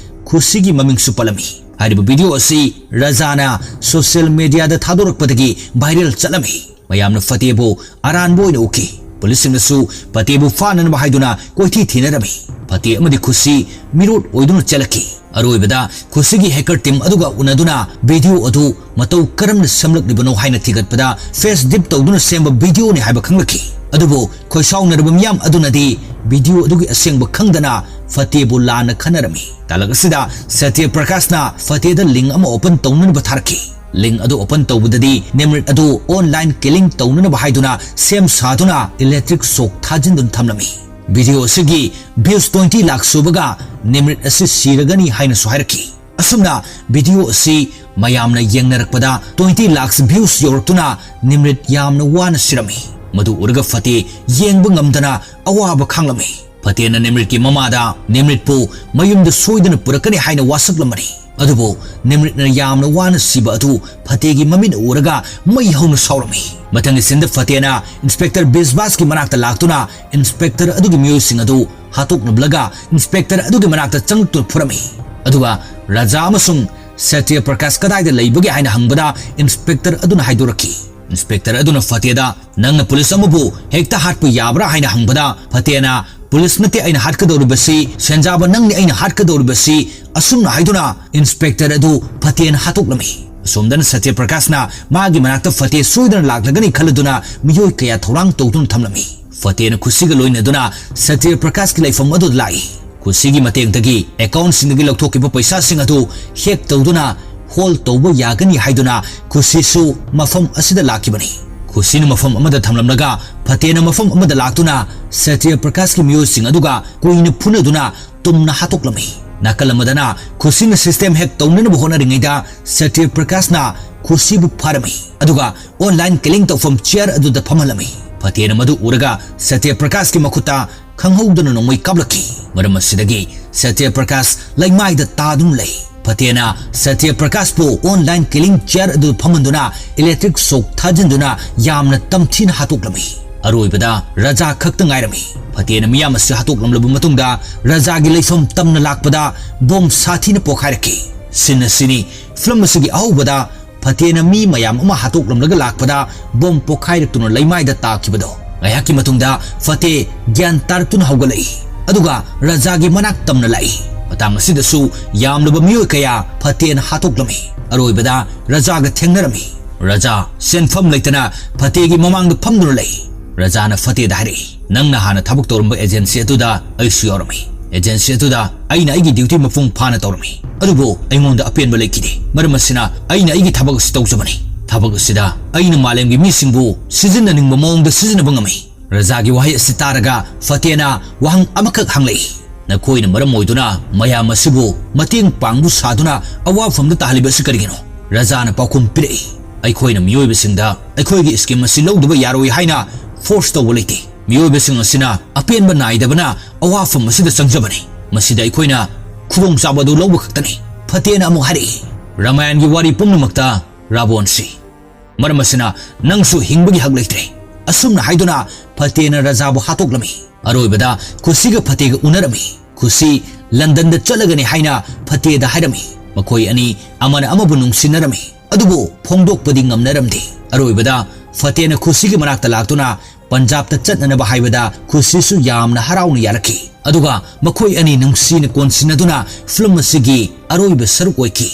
ꯈꯨꯁꯤꯒꯤ ꯃꯃꯤꯡꯁꯨ ꯄꯜꯂꯝꯃꯤ꯫ ꯍꯥꯏꯔꯤꯕ ꯚꯤꯗꯤꯑꯣ ꯑꯁꯤ ꯔꯖꯥꯅ ꯁꯣꯁꯤꯌꯦꯜ ꯃꯤꯗꯤꯌꯥꯗ ꯊꯥꯗꯣꯔꯛꯄꯗꯒꯤ ꯚꯥꯏꯔꯦꯜ ꯆꯠꯂꯝꯃꯤ꯫ ꯃꯌꯥꯝꯅ ꯐꯇꯦꯕꯨ ꯑꯔꯥꯟꯕ ꯑꯣꯏꯅ ꯎꯈꯤ꯫ ꯄꯨꯂꯤꯁꯁꯤꯡꯅꯁꯨ ꯐꯇꯦꯕꯨ ꯐꯥꯅꯅꯕ ꯍꯥꯏꯗꯨꯅ ꯀꯣꯏꯊꯤ ꯊꯤꯅꯔꯝꯃꯤ꯫ ꯐꯇꯦ ꯑꯃꯗꯤ ꯈꯨꯁꯤ ꯃꯤꯔꯣꯠ ꯑꯣꯏꯗꯨꯅ ꯆꯦꯜꯂꯛꯈꯤ꯫ ꯑꯔꯣꯏꯕꯗ ꯈꯨꯁꯤꯒꯤ ꯍꯦꯀꯔ ꯇꯤꯝ ꯑꯗꯨꯒ ꯎꯅꯗꯨꯅ ꯚꯤꯗꯤꯑꯣ ꯑꯗꯨ ꯃꯇꯧ ꯀꯔꯝꯅ ꯁꯦꯝꯂꯛꯂꯤꯕꯅꯣ ꯍꯥꯏꯅ ꯊꯤꯒꯠꯄꯗ ꯐꯦꯁ ꯗꯤꯞ ꯇꯧꯗꯨꯅ ꯁꯦꯝꯕ ꯚꯤꯗꯤꯑꯣꯅꯤ ꯍꯥꯏꯕ ꯈꯪꯂꯛꯈꯤ꯫ ꯑꯗꯨꯕꯨ ꯈꯣꯏꯁꯥꯎꯅꯔꯕ ꯃꯤꯌꯥꯝ ꯑꯗꯨꯅꯗꯤ ꯚꯤꯗꯤꯑꯣ ꯑꯗꯨꯒꯤ ꯑꯁꯦꯡꯕ ꯈꯪꯗꯅ ꯐꯇꯦꯕꯨ ꯂꯥꯟꯅ ꯈꯟꯅꯔꯝꯃꯤ꯫ ꯇꯥꯂꯛ ꯑꯁꯤꯗ ꯁꯇ꯭ꯌ ꯄ꯭ꯔꯀꯥꯁꯅ ꯐꯇꯦꯗ ꯂꯤꯡ ꯑꯃ ꯑꯣꯄꯟ ꯇꯧꯅꯅꯕ ꯊꯥꯔꯛꯈꯤ꯫ ꯂꯤꯡ ꯑꯗꯨ ꯑꯣꯄꯟ ꯇꯧꯕꯗꯗꯤ ꯅꯤꯃ꯭ꯔꯤꯠ ꯑꯗꯨ ꯑꯣꯟꯂꯥꯏꯟ ꯀꯤꯂꯤꯡ ꯇꯧꯅꯅꯕ ꯍꯥꯏꯗꯨꯅ ꯁꯦꯝ ꯁꯥꯗꯨꯅ ꯏꯂꯦꯛꯇ꯭ꯔꯤꯛ ꯁꯣꯛ ꯊꯥꯖꯤꯟꯗꯨꯅ ꯊꯝꯂꯝꯃꯤ꯫ ꯚꯤꯗꯤꯑꯣ ꯑꯁꯤꯒꯤ ꯚ꯭ꯌꯨꯁ ꯇ꯭ꯋꯦꯟꯇꯤ ꯂꯥꯈ ꯁꯨꯕꯒ ꯅꯤꯃ꯭ꯔꯤꯠ ꯑꯁꯤ ꯁꯤꯔꯒꯅꯤ ꯍꯥꯏꯅꯁꯨ ꯍꯥꯏꯔꯛꯈꯤ꯫ ꯑꯁꯨꯝꯅ ꯚꯤꯗꯤꯑꯣ ꯑꯁꯤ ꯃꯌꯥꯝꯅ ꯌꯦꯡꯅꯔꯛꯄꯗ ꯇ꯭ꯋꯦꯟꯇꯤ ꯂꯥꯈ ꯚ꯭ꯌꯨꯁ ꯌꯧꯔꯛꯇꯨꯅ ꯅꯤꯃ꯭ꯔꯤꯠ ꯌꯥꯝꯅ ꯋꯥꯅ ꯁꯤꯔꯝꯃꯤ꯫ ꯃꯗꯨ ꯎꯔꯒ ꯐꯇꯦ ꯌꯦꯡꯕ ꯉꯝꯗꯅ ꯑꯋꯥꯕ ꯈꯥꯡꯂꯝꯃꯤ꯫ ꯐꯇꯦꯅ ꯅꯤꯃ꯭ꯔꯤꯠꯀꯤ ꯃꯃꯥꯗ ꯅꯤꯃ꯭ꯔꯤꯠꯄꯨ ꯃꯌꯨꯝꯗ ꯁꯣꯏꯗꯅ ꯄꯨꯔꯛꯀꯅꯤ ꯍꯥꯏꯅ ꯋꯥꯁꯛꯂꯝꯕꯅꯤ꯫ ꯑꯗꯨꯕꯨ ꯅꯤꯃ꯭ꯔꯤꯠꯅ ꯌꯥꯝꯅ ꯋꯥꯅ ꯁꯤꯕ ꯑꯗꯨ ꯐꯇꯦꯒꯤ ꯃꯃꯤꯠꯅ ꯎꯔꯒ ꯃꯩ ꯍꯧꯅ ꯁꯥꯎꯔꯝꯃꯤ꯫ ꯃꯊꯪꯒꯤ ꯁꯤꯟꯗ ꯐꯇꯦꯅ ꯏꯟꯁꯄꯦꯛꯇꯔ ꯕꯤꯁꯕꯥꯁꯀꯤ ꯃꯅꯥꯛꯇ ꯂꯥꯛꯇꯨꯅ ꯏꯟꯁꯄꯦꯛꯇꯔ ꯑꯗꯨꯒꯤ ꯃꯤꯑꯣꯏꯁꯤꯡ ꯑꯗꯨ ꯍꯥꯠꯇꯣꯛꯅꯕꯂꯒ ꯏꯟꯁꯄꯦꯛꯇꯔ ꯑꯗꯨꯒꯤ ꯃꯅꯥꯛꯇ ꯆꯪꯂꯛꯇꯨꯅ ꯐꯨꯔꯝꯃꯤ꯫ ꯑꯗꯨꯒ ꯔꯥꯖꯥ ꯑꯃꯁꯨꯡ ꯁꯇ꯭ꯌ ꯄ꯭ꯔꯀꯥꯁ ꯀꯗꯥꯏꯗ ꯂꯩꯕꯒꯦ ꯍꯥꯏꯅ ꯍꯪꯕꯗ ꯏꯟꯁꯄꯦꯛꯇꯔ ꯑꯗꯨꯅ ꯍꯥꯏꯗꯣꯔꯛꯈꯤ, ꯏꯟꯁꯄꯦꯛꯇꯔ ꯑꯗꯨꯅ ꯐꯇꯦꯗ, "ꯅꯪꯅ ꯄꯨꯂꯤꯁ ꯑꯃꯕꯨ ꯍꯦꯛꯇ ꯍꯥꯠꯄ ꯌꯥꯕ꯭ꯔꯥ?" ꯍꯥꯏꯅ ꯍꯪꯕꯗ, ꯐꯇꯦꯅ, "ꯄꯨꯂꯤꯁ ꯅꯠꯇꯦ ꯑꯩꯅ ꯍꯥꯠꯀꯗꯧꯔꯤꯕꯁꯤ, ꯁꯦꯟꯖꯥꯕ ꯅꯪꯅꯤ ꯑꯩꯅ ꯍꯥꯠꯀꯗꯧꯔꯤꯕꯁꯤ," ꯑꯁꯨꯝꯅ ꯍꯥꯏꯗꯨꯅ ꯏꯟꯁꯄꯦꯛꯇꯔ ꯑꯗꯨ ꯐꯇꯦꯅ ꯍꯥꯠꯇꯣꯛꯂꯝꯃꯤ꯫ ꯑꯁꯣꯝꯗꯅ ꯁꯇ꯭ꯌ ꯄ꯭ꯔꯀꯥꯁꯅ ꯃꯥꯒꯤ ꯃꯅꯥꯛꯇ ꯐꯇꯦ ꯁꯣꯏꯗꯅ ꯂꯥꯛꯂꯒꯅꯤ ꯈꯜꯂꯗꯨꯅ ꯃꯤꯑꯣꯏ ꯀꯌꯥ ꯊꯧꯔꯥꯡ ꯇꯧꯗꯨꯅ ꯊꯝꯂꯝꯃꯤ꯫ ꯐꯇꯦꯅ ꯈꯨꯁꯤꯒ ꯂꯣꯏꯅꯗꯨꯅ ꯁꯇ꯭ꯌ ꯄ꯭ꯔꯀꯥꯁꯀꯤ ꯂꯩꯐꯝ ꯑꯗꯨꯗ ꯂꯥꯛꯏ꯫ ꯈꯨꯁꯤꯒꯤ ꯃꯇꯦꯡꯗꯒꯤ ꯑꯦꯀꯥꯎꯟꯁꯤꯡꯗꯒꯤ ꯂꯧꯊꯣꯛꯈꯤꯕ ꯄꯩꯁꯥꯁꯤꯡ ꯑꯗꯨ ꯍꯦꯛ ꯇꯧꯗꯨꯅ ꯍꯣꯜ ꯇꯧꯕ ꯌꯥꯒꯅꯤ ꯍꯥꯏꯗꯨꯅ ꯈꯨꯁꯤꯁꯨ ꯃꯐꯝ ꯑꯁꯤꯗ ꯂꯥꯛꯈꯤꯕꯅꯤ꯫ ꯈꯨꯁꯤꯅ ꯃꯐꯝ ꯑꯃꯗ ꯊꯝꯂꯝꯂꯒ ꯐꯇꯦꯅ ꯃꯐꯝ ꯑꯃꯗ ꯂꯥꯛꯇꯨꯅ ꯁꯇ꯭ꯌ ꯄ꯭ꯔꯀꯥꯁꯀꯤ ꯃꯤꯑꯣꯏꯁꯤꯡ ꯑꯗꯨꯒ ꯀꯨꯏꯅ ꯐꯨꯅꯗꯨꯅ ꯇꯨꯝꯅ ꯍꯥꯠꯇꯣꯛꯂꯝꯃꯤ꯫ ꯅꯥꯀꯜ ꯑꯃꯗꯅ ꯈꯨꯁꯤꯅ ꯁꯤꯁꯇꯦꯝ ꯍꯦꯛ ꯇꯧꯅꯅꯕ ꯍꯣꯠꯅꯔꯤꯉꯩꯗ ꯁꯇ꯭ꯌ ꯄ꯭ꯔꯀꯥꯁꯅ ꯈꯨꯁꯤꯕꯨ ꯐꯥꯔꯝꯃꯤ, ꯑꯗꯨꯒ ꯑꯣꯟꯂꯥꯏꯟ ꯀꯤꯂꯤꯡ ꯇꯧꯐꯝ ꯆꯤꯌꯔ ꯑꯗꯨꯗ ꯐꯝꯍꯜꯂꯝꯃꯤ꯫ ꯐꯇꯦꯅ ꯃꯗꯨ ꯎꯔꯒ ꯁꯇ꯭ꯌ ꯄ꯭ꯔꯀꯥꯁꯀꯤ ꯃꯈꯨꯠꯇ ꯈꯪꯍꯧꯗꯅ ꯅꯣꯡꯃꯩ ꯀꯥꯞꯂꯛꯈꯤ꯫ ꯃꯔꯝ ꯑꯁꯤꯗꯒꯤ ꯁꯇ꯭ꯌ ꯄ꯭ꯔꯀꯥꯁ ꯂꯩꯃꯥꯏꯗ ꯇꯥꯗꯨꯅ ꯂꯩ꯫ ꯐꯇꯦꯅ ꯁꯇ꯭ꯌ ꯄ꯭ꯔꯀꯥꯁꯄꯨ ꯑꯣꯟꯂꯥꯏꯟ ꯀꯤꯂꯤꯡ ꯆꯤꯌꯔ ꯑꯗꯨ ꯐꯝꯍꯟꯗꯨꯅ ꯏꯂꯦꯛꯇ꯭ꯔꯤꯛ ꯁꯣꯛ ꯊꯥꯖꯤꯟꯗꯨꯅ ꯌꯥꯝꯅ ꯇꯝꯊꯤꯅ ꯍꯥꯠꯇꯣꯛꯂꯝꯃꯤ꯫ ꯑꯔꯣꯏꯕꯗ ꯔꯖꯥ ꯈꯛꯇ ꯉꯥꯏꯔꯝꯃꯤ꯫ ꯐꯇꯦꯅ ꯃꯤꯌꯥꯝ ꯑꯁꯤ ꯍꯥꯠꯇꯣꯛꯂꯝꯂꯕ ꯃꯇꯨꯡꯗ ꯔꯖꯥꯒꯤ ꯂꯩꯐꯝ ꯇꯝꯅ ꯂꯥꯛꯄꯗ ꯕꯣꯝ ꯁꯥꯊꯤꯅ ꯄꯣꯈꯥꯏꯔꯛꯈꯤ꯫ ꯁꯤꯟ ꯑꯁꯤꯅꯤ ꯐꯤꯂꯝ ꯑꯁꯤꯒꯤ ꯑꯍꯧꯕꯗ ꯐꯇꯦꯅ ꯃꯤ ꯃꯌꯥꯝ ꯑꯃ ꯍꯥꯠꯇꯣꯛꯂꯝꯂꯒ ꯂꯥꯛꯄꯗ ꯕꯣꯝ ꯄꯣꯈꯥꯏꯔꯛꯇꯨꯅ ꯂꯩꯃꯥꯏꯗ ꯇꯥꯈꯤꯕꯗꯣ꯫ ꯉꯥꯏꯍꯥꯛꯀꯤ ꯃꯇꯨꯡꯗ ꯐꯇꯦ ꯒ꯭ꯌꯥꯟ ꯇꯥꯔꯛꯇꯨꯅ ꯍꯧꯒꯠꯂꯛꯏ, ꯑꯗꯨꯒ ꯔꯖꯥꯒꯤ ꯃꯅꯥꯛ ꯇꯝꯅ ꯂꯥꯛꯏ꯫ ꯃꯇꯥꯡ ꯑꯁꯤꯗꯁꯨ ꯌꯥꯝꯂꯕ ꯃꯤꯑꯣꯏ ꯀꯌꯥ ꯐꯇꯦꯅ ꯍꯥꯠꯇꯣꯛꯂꯝꯃꯤ꯫ ꯑꯔꯣꯏꯕꯗ ꯔꯖꯥꯒ ꯊꯦꯡꯅꯔꯝꯃꯤ꯫ ꯔꯖꯥ ꯁꯦꯟꯐꯝ ꯂꯩꯇꯅ ꯐꯇꯦꯒꯤ ꯃꯃꯥꯡꯗ ꯐꯝꯗꯨꯅ ꯂꯩ꯫ ꯔꯖꯥꯅ ꯐꯇꯦꯗ ꯍꯥꯏꯔꯛꯏ, "ꯅꯪꯅ ꯍꯥꯟꯅ ꯊꯕꯛ ꯇꯧꯔꯝꯕ ꯑꯦꯖꯦꯟꯁꯤ ꯑꯗꯨꯗ ꯑꯩꯁꯨ ꯌꯥꯎꯔꯝꯃꯤ꯫ ꯑꯦꯖꯦꯟꯁꯤ ꯑꯗꯨꯗ ꯑꯩꯅ ꯑꯩꯒꯤ ꯗ꯭ꯌꯨꯇꯤ ꯃꯄꯨꯡ ꯐꯥꯅ ꯇꯧꯔꯝꯃꯤ꯫ ꯑꯗꯨꯕꯨ ꯑꯩꯉꯣꯟꯗ ꯑꯄꯦꯟꯕ ꯂꯩꯈꯤꯗꯦ꯫ ꯃꯔꯝ ꯑꯁꯤꯅ ꯑꯩꯅ ꯑꯩꯒꯤ ꯊꯕꯛ ꯑꯁꯤ ꯇꯧꯖꯕꯅꯤ꯫ ꯊꯕꯛ ꯑꯁꯤꯗ ꯑꯩꯅ ꯃꯥꯂꯦꯝꯒꯤ ꯃꯤꯁꯤꯡꯕꯨ ꯁꯤꯖꯤꯟꯅꯅꯤꯡꯕ ꯃꯑꯣꯡꯗ ꯁꯤꯖꯤꯟꯅꯕ ꯉꯝꯃꯤ꯫" ꯔꯖꯥꯒꯤ ꯋꯥꯍꯩ ꯑꯁꯤ ꯇꯥꯔꯒ ꯐꯇꯦꯅ ꯋꯥꯍꯪ ꯑꯃꯈꯛ ꯍꯪꯂꯛꯏ, "ꯅꯈꯣꯏꯅ ꯃꯔꯝ ꯑꯣꯏꯗꯨꯅ ꯃꯌꯥꯝ ꯑꯁꯤꯕꯨ ꯃꯇꯦꯡ ꯄꯥꯡꯕꯨ ꯁꯥꯗꯨꯅ ꯑꯋꯥꯐꯝꯗ ꯇꯥꯍꯜꯂꯤꯕ ꯑꯁꯤ ꯀꯔꯤꯒꯤꯅꯣ?" ꯔꯖꯥꯅ ꯄꯥꯎꯈꯨꯝ ꯄꯤꯔꯛꯏ, "ꯑꯩꯈꯣꯏꯅ ꯃꯤꯑꯣꯏꯕꯁꯤꯡꯗ ꯑꯩꯈꯣꯏꯒꯤ ꯁ꯭ꯀꯤꯝ ꯑꯁꯤ ꯂꯧꯗꯕ ꯌꯥꯔꯣꯏ ꯍꯥꯏꯅ ꯐꯣꯔꯁ ꯇꯧꯕ ꯂꯩꯇꯦ꯫ ꯃꯤꯑꯣꯏꯕꯁꯤꯡ ꯑꯁꯤꯅ ꯑꯄꯦꯟꯕ ꯅꯥꯏꯗꯕꯅ ꯑꯋꯥꯐꯝ ꯑꯁꯤꯗ ꯆꯪꯖꯕꯅꯤ꯫ ꯃꯁꯤꯗ ꯑꯩꯈꯣꯏꯅ ꯈꯨꯗꯣꯡꯆꯥꯕ ꯑꯗꯨ ꯂꯧꯕ ꯈꯛꯇꯅꯤ꯫" ꯐꯇꯦꯅ ꯑꯃꯨꯛ ꯍꯥꯏꯔꯛꯏ, "ꯔꯥꯃꯥꯌꯟꯒꯤ ꯋꯥꯔꯤ ꯄꯨꯝꯅꯃꯛꯇ ꯔꯥꯕꯣꯟꯁꯤ꯫ ꯃꯔꯝ ꯑꯁꯤꯅ ꯅꯪꯁꯨ ꯍꯤꯡꯕꯒꯤ ꯍꯛ ꯂꯩꯇ꯭ꯔꯦ꯫" ꯑꯁꯨꯝꯅ ꯍꯥꯏꯗꯨꯅ ꯐꯇꯦꯅ ꯔꯖꯥꯕꯨ ꯍꯥꯠꯇꯣꯛꯂꯝꯃꯤ꯫ ꯑꯔꯣꯏꯕꯗ ꯈꯨꯁꯤꯒ ꯐꯇꯦꯒ ꯎꯅꯔꯝꯃꯤ꯫ ꯈꯨꯁꯤ ꯂꯟꯗꯟꯗ ꯆꯠꯂꯒꯅꯤ ꯍꯥꯏꯅ ꯐꯇꯦꯗ ꯍꯥꯏꯔꯝꯃꯤ꯫ ꯃꯈꯣꯏ ꯑꯅꯤ ꯑꯃꯅ ꯑꯃꯕꯨ ꯅꯨꯡꯁꯤꯅꯔꯝꯃꯤ꯫ ꯑꯗꯨꯕꯨ ꯐꯣꯡꯗꯣꯛꯄꯗꯤ ꯉꯝꯅꯔꯝꯗꯦ꯫ ꯑꯔꯣꯏꯕꯗ ꯐꯇꯦꯅ ꯈꯨꯁꯤꯒꯤ ꯃꯅꯥꯛꯇ ꯂꯥꯛꯇꯨꯅ ꯄꯟꯖꯥꯕꯇ ꯆꯠꯅꯅꯕ ꯍꯥꯏꯕꯗ ꯈꯨꯁꯤꯁꯨ ꯌꯥꯝꯅ ꯍꯔꯥꯎꯅ ꯌꯥꯔꯛꯈꯤ꯫ ꯑꯗꯨꯒ ꯃꯈꯣꯏ ꯑꯅꯤ ꯅꯨꯡꯁꯤꯅ ꯀꯣꯟꯁꯤꯟꯅꯗꯨꯅ ꯐꯤꯂꯝ ꯑꯁꯤꯒꯤ ꯑꯔꯣꯏꯕ ꯁꯔꯨꯛ ꯑꯣꯏꯈꯤ꯫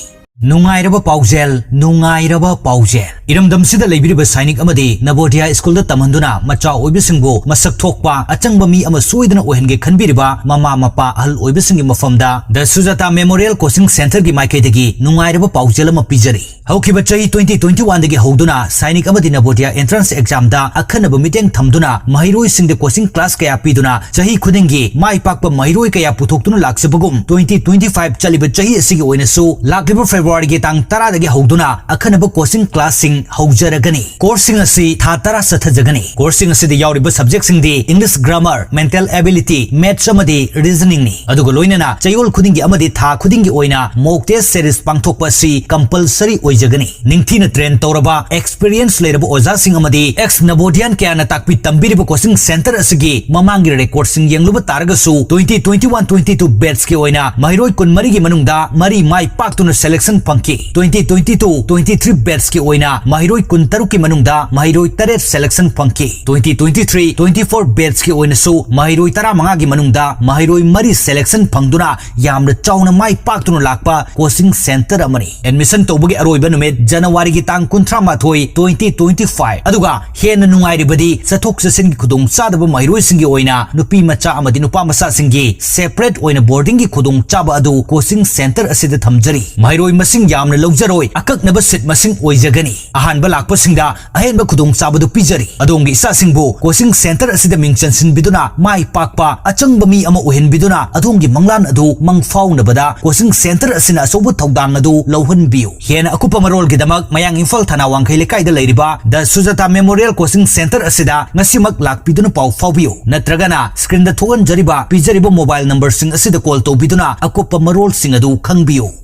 ꯅꯨꯡꯉꯥꯏꯔꯕ ꯄꯥꯎꯖꯦꯜ, ꯅꯨꯡꯉꯥꯏꯔꯕ ꯄꯥꯎꯖꯦꯜ꯫ ꯏꯔꯝꯗꯝꯁꯤꯗ ꯂꯩꯕꯤꯔꯤꯕ ꯁꯥꯏꯅꯤꯛ ꯑꯃꯗꯤ ꯅꯕꯣꯗꯤꯌꯥ ꯁ꯭ꯀꯨꯜꯗ ꯇꯝꯍꯟꯗꯨꯅ ꯃꯆꯥ ꯑꯣꯏꯕꯁꯤꯡꯕꯨ ꯃꯁꯛ ꯊꯣꯛꯄ ꯑꯆꯪꯕ ꯃꯤ ꯑꯃ ꯁꯣꯏꯗꯅ ꯑꯣꯏꯍꯟꯒꯦ ꯈꯟꯕꯤꯔꯤꯕ ꯃꯃꯥ ꯃꯄꯥ ꯑꯍꯜ ꯑꯣꯏꯕꯁꯤꯡꯒꯤ ꯃꯐꯝꯗ ꯗ ꯁꯨꯖꯥꯇꯥ ꯃꯦꯃꯣꯔꯤꯌꯦꯜ ꯀꯣꯆꯤꯡ ꯁꯦꯟꯇꯔꯒꯤ ꯃꯥꯏꯀꯩꯗꯒꯤ ꯅꯨꯡꯉꯥꯏꯔꯕ ꯄꯥꯎꯖꯦꯜ ꯑꯃ ꯄꯤꯖꯔꯤ꯫ ꯍꯧꯈꯤꯕ ꯆꯍꯤ twenty twenty-one ꯗꯒꯤ ꯍꯧꯗꯨꯅ ꯁꯥꯏꯅꯤꯛ ꯑꯃꯗꯤ ꯅꯕꯣꯗꯤꯌꯥ entrance exam ꯗ ꯑꯈꯟꯅꯕ ꯃꯤꯠꯌꯦꯡ ꯊꯝꯗꯨꯅ ꯃꯍꯩꯔꯣꯏꯁꯤꯡꯗ coaching class ꯀꯌꯥ ꯄꯤꯗꯨꯅ ꯆꯍꯤ ꯈꯨꯗꯤꯡꯒꯤ ꯃꯥꯏ ꯄꯥꯛꯄ ꯃꯍꯩꯔꯣꯏ ꯀꯌꯥ ꯄꯨꯊꯣꯛꯇꯨꯅ ꯂꯥꯛꯆꯕꯒꯨꯝ, twenty twenty-five ꯆꯠꯂꯤꯕ ꯆꯍꯤ ꯑꯁꯤꯒꯤ ꯑꯣꯏꯅꯁꯨ ꯂꯥꯛꯂꯤꯕ February ꯒꯤ ꯇꯥꯡ ꯇꯔꯥꯗꯒꯤ ꯍꯧꯗꯨꯅ ꯑꯈꯟꯅꯕ coaching class ꯁꯤꯡ ꯍꯧꯖꯔꯒꯅꯤ꯫ Course ꯁꯤꯡ ꯑꯁꯤ ꯊꯥ ꯇꯔꯥ ꯆꯠꯊꯖꯒꯅꯤ꯫ Course ꯁꯤꯡ ꯑꯁꯤꯗ ꯌꯥꯎꯔꯤꯕ subject ꯁꯤꯡꯗꯤ English Grammar, Mental Ability, Maths ꯑꯃꯗꯤ Reasoning ꯅꯤ꯫ ꯑꯗꯨꯒ ꯂꯣꯏꯅꯅ ꯆꯌꯣꯜ ꯈꯨꯗꯤꯡꯒꯤ ꯑꯃꯗꯤ ꯊꯥ ꯈꯨꯗꯤꯡꯒꯤ ꯑꯣꯏꯅ mock test series ꯄꯥꯡꯊꯣꯛꯄ ꯑꯁꯤ compulsory ꯑꯣꯏꯖꯒꯅꯤ꯫ ꯅꯤꯡꯊꯤꯅ train ꯇꯧꯔꯕ, experience ꯂꯩꯔꯕ ꯑꯣꯖꯥꯁꯤꯡ ꯑꯃꯗꯤ ex Nabodian ꯀꯌꯥꯅ ꯇꯥꯛꯄꯤ ꯇꯝꯕꯤꯔꯤꯕ coaching center ꯑꯁꯤꯒꯤ ꯃꯃꯥꯡꯒꯤ record ꯁꯤꯡ ꯌꯦꯡꯂꯨꯕ ꯇꯥꯔꯒꯁꯨ, twenty twenty-one twenty-two batch ꯀꯤ ꯑꯣꯏꯅ ꯃꯍꯩꯔꯣꯏ ꯀꯨꯟꯃꯔꯤꯒꯤ ꯃꯅꯨꯡꯗ ꯃꯔꯤ ꯃꯥꯏ ꯄꯥꯛꯇꯨꯅ selection ꯐꯪꯈꯤ꯫ Twenty twenty-two twenty-three batch ꯀꯤ ꯑꯣꯏꯅ ꯃꯍꯩꯔꯣꯏ ꯀꯨꯟꯇꯔꯨꯛꯀꯤ ꯃꯅꯨꯡꯗ ꯃꯍꯩꯔꯣꯏ ꯇꯔꯦꯠ selection ꯐꯪꯈꯤ꯫ Twenty twenty-three twenty-four batch ꯀꯤ ꯑꯣꯏꯅꯁꯨ ꯃꯍꯩꯔꯣꯏ ꯇꯔꯥꯃꯉꯥꯒꯤ ꯃꯅꯨꯡꯗ ꯃꯍꯩꯔꯣꯏ ꯃꯔꯤ selection ꯐꯪꯗꯨꯅ ꯌꯥꯝꯅ ꯆꯥꯎꯅ ꯃꯥꯏ ꯄꯥꯛꯇꯨꯅ ꯂꯥꯛꯄ coaching center ꯑꯃꯅꯤ꯫ Admission ꯇꯧꯕꯒꯤ ꯑꯔꯣꯏꯕ ꯅꯨꯃꯤꯠ January ꯒꯤ ꯇꯥꯡ ꯀꯨꯟꯊ꯭ꯔꯥ ꯃꯥꯊꯣꯏ, twenty twenty-five꯫ ꯑꯗꯨꯒ ꯍꯦꯟꯅ ꯅꯨꯡꯉꯥꯏꯔꯤꯕꯗꯤ ꯆꯠꯊꯣꯛ ꯆꯠꯁꯤꯟꯒꯤ ꯈꯨꯗꯣꯡꯆꯥꯗꯕ ꯃꯍꯩꯔꯣꯏꯁꯤꯡꯒꯤ ꯑꯣꯏꯅ ꯅꯨꯄꯤ ꯃꯆꯥ ꯑꯃꯗꯤ ꯅꯨꯄꯥ ꯃꯆꯥꯁꯤꯡꯒꯤ separate ꯑꯣꯏꯅ boarding ꯒꯤ ꯈꯨꯗꯣꯡꯆꯥꯕ ꯑꯗꯨ coaching center ꯑꯁꯤꯗ ꯊꯝꯖꯔꯤ꯫ ꯃꯍꯩꯔꯣꯏ ꯃꯁꯤꯡ ꯌꯥꯝꯅ ꯂꯧꯖꯔꯣꯏ, ꯑꯀꯛꯅꯕ seat ꯃꯁꯤꯡ ꯑꯣꯏꯖꯒꯅꯤ꯫ ꯑꯍꯥꯟꯕ ꯂꯥꯛꯄꯁꯤꯡꯗ ꯑꯍꯦꯟꯕ ꯈꯨꯗꯣꯡꯆꯥꯕꯗꯨ ꯄꯤꯖꯔꯤ꯫ ꯑꯗꯣꯝꯒꯤ ꯏꯆꯥꯁꯤꯡꯕꯨ coaching center ꯑꯁꯤꯗ ꯃꯤꯡ ꯆꯟꯁꯤꯟꯕꯤꯗꯨꯅ ꯃꯥꯏ ꯄꯥꯛꯄ ꯑꯆꯪꯕ ꯃꯤ ꯑꯃ ꯑꯣꯏꯍꯟꯕꯤꯗꯨꯅ ꯑꯗꯣꯝꯒꯤ ꯃꯪꯂꯥꯟ ꯑꯗꯨ ꯃꯪ ꯐꯥꯎꯅꯕꯗ coaching center ꯑꯁꯤꯅ ꯑꯆꯧꯕ ꯊꯧꯗꯥꯡ ꯑꯗꯨ ꯂꯧꯍꯟꯕꯤꯌꯨ꯫ ꯍꯦꯟꯅ ꯑꯀꯨꯞꯄ ꯃꯔꯣꯜꯒꯤꯗꯃꯛ ꯃꯌꯥꯡ ꯏꯝꯐꯥꯜ ꯊꯅꯥ ꯋꯥꯡꯈꯩ ꯂꯩꯀꯥꯏꯗ ꯂꯩꯔꯤꯕ ꯗ ꯁꯨꯖꯥꯇꯥ ꯃꯦꯃꯣꯔꯤꯌꯦꯜ ꯀꯣꯆꯤꯡ ꯁꯦꯟꯇꯔ ꯑꯁꯤꯗ ꯉꯁꯤꯃꯛ ꯂꯥꯛꯄꯤꯗꯨꯅ ꯄꯥꯎ ꯐꯥꯎꯕꯤꯌꯨ, ꯅꯠꯇ꯭ꯔꯒꯅ ꯁ꯭ꯀ꯭ꯔꯤꯟꯗ ꯊꯣꯛꯍꯟꯖꯔꯤꯕ ꯄꯤꯖꯔꯤꯕ ꯃꯣꯕꯥꯏꯜ ꯅꯝꯕꯔꯁꯤꯡ ꯑꯁꯤꯗ ꯀꯣꯜ ꯇꯧꯕꯤꯗꯨꯅ ꯑꯀꯨꯞꯄ ꯃꯔꯣꯜꯁꯤꯡ ꯑꯗꯨ ꯈꯪꯕꯤꯌꯨ꯫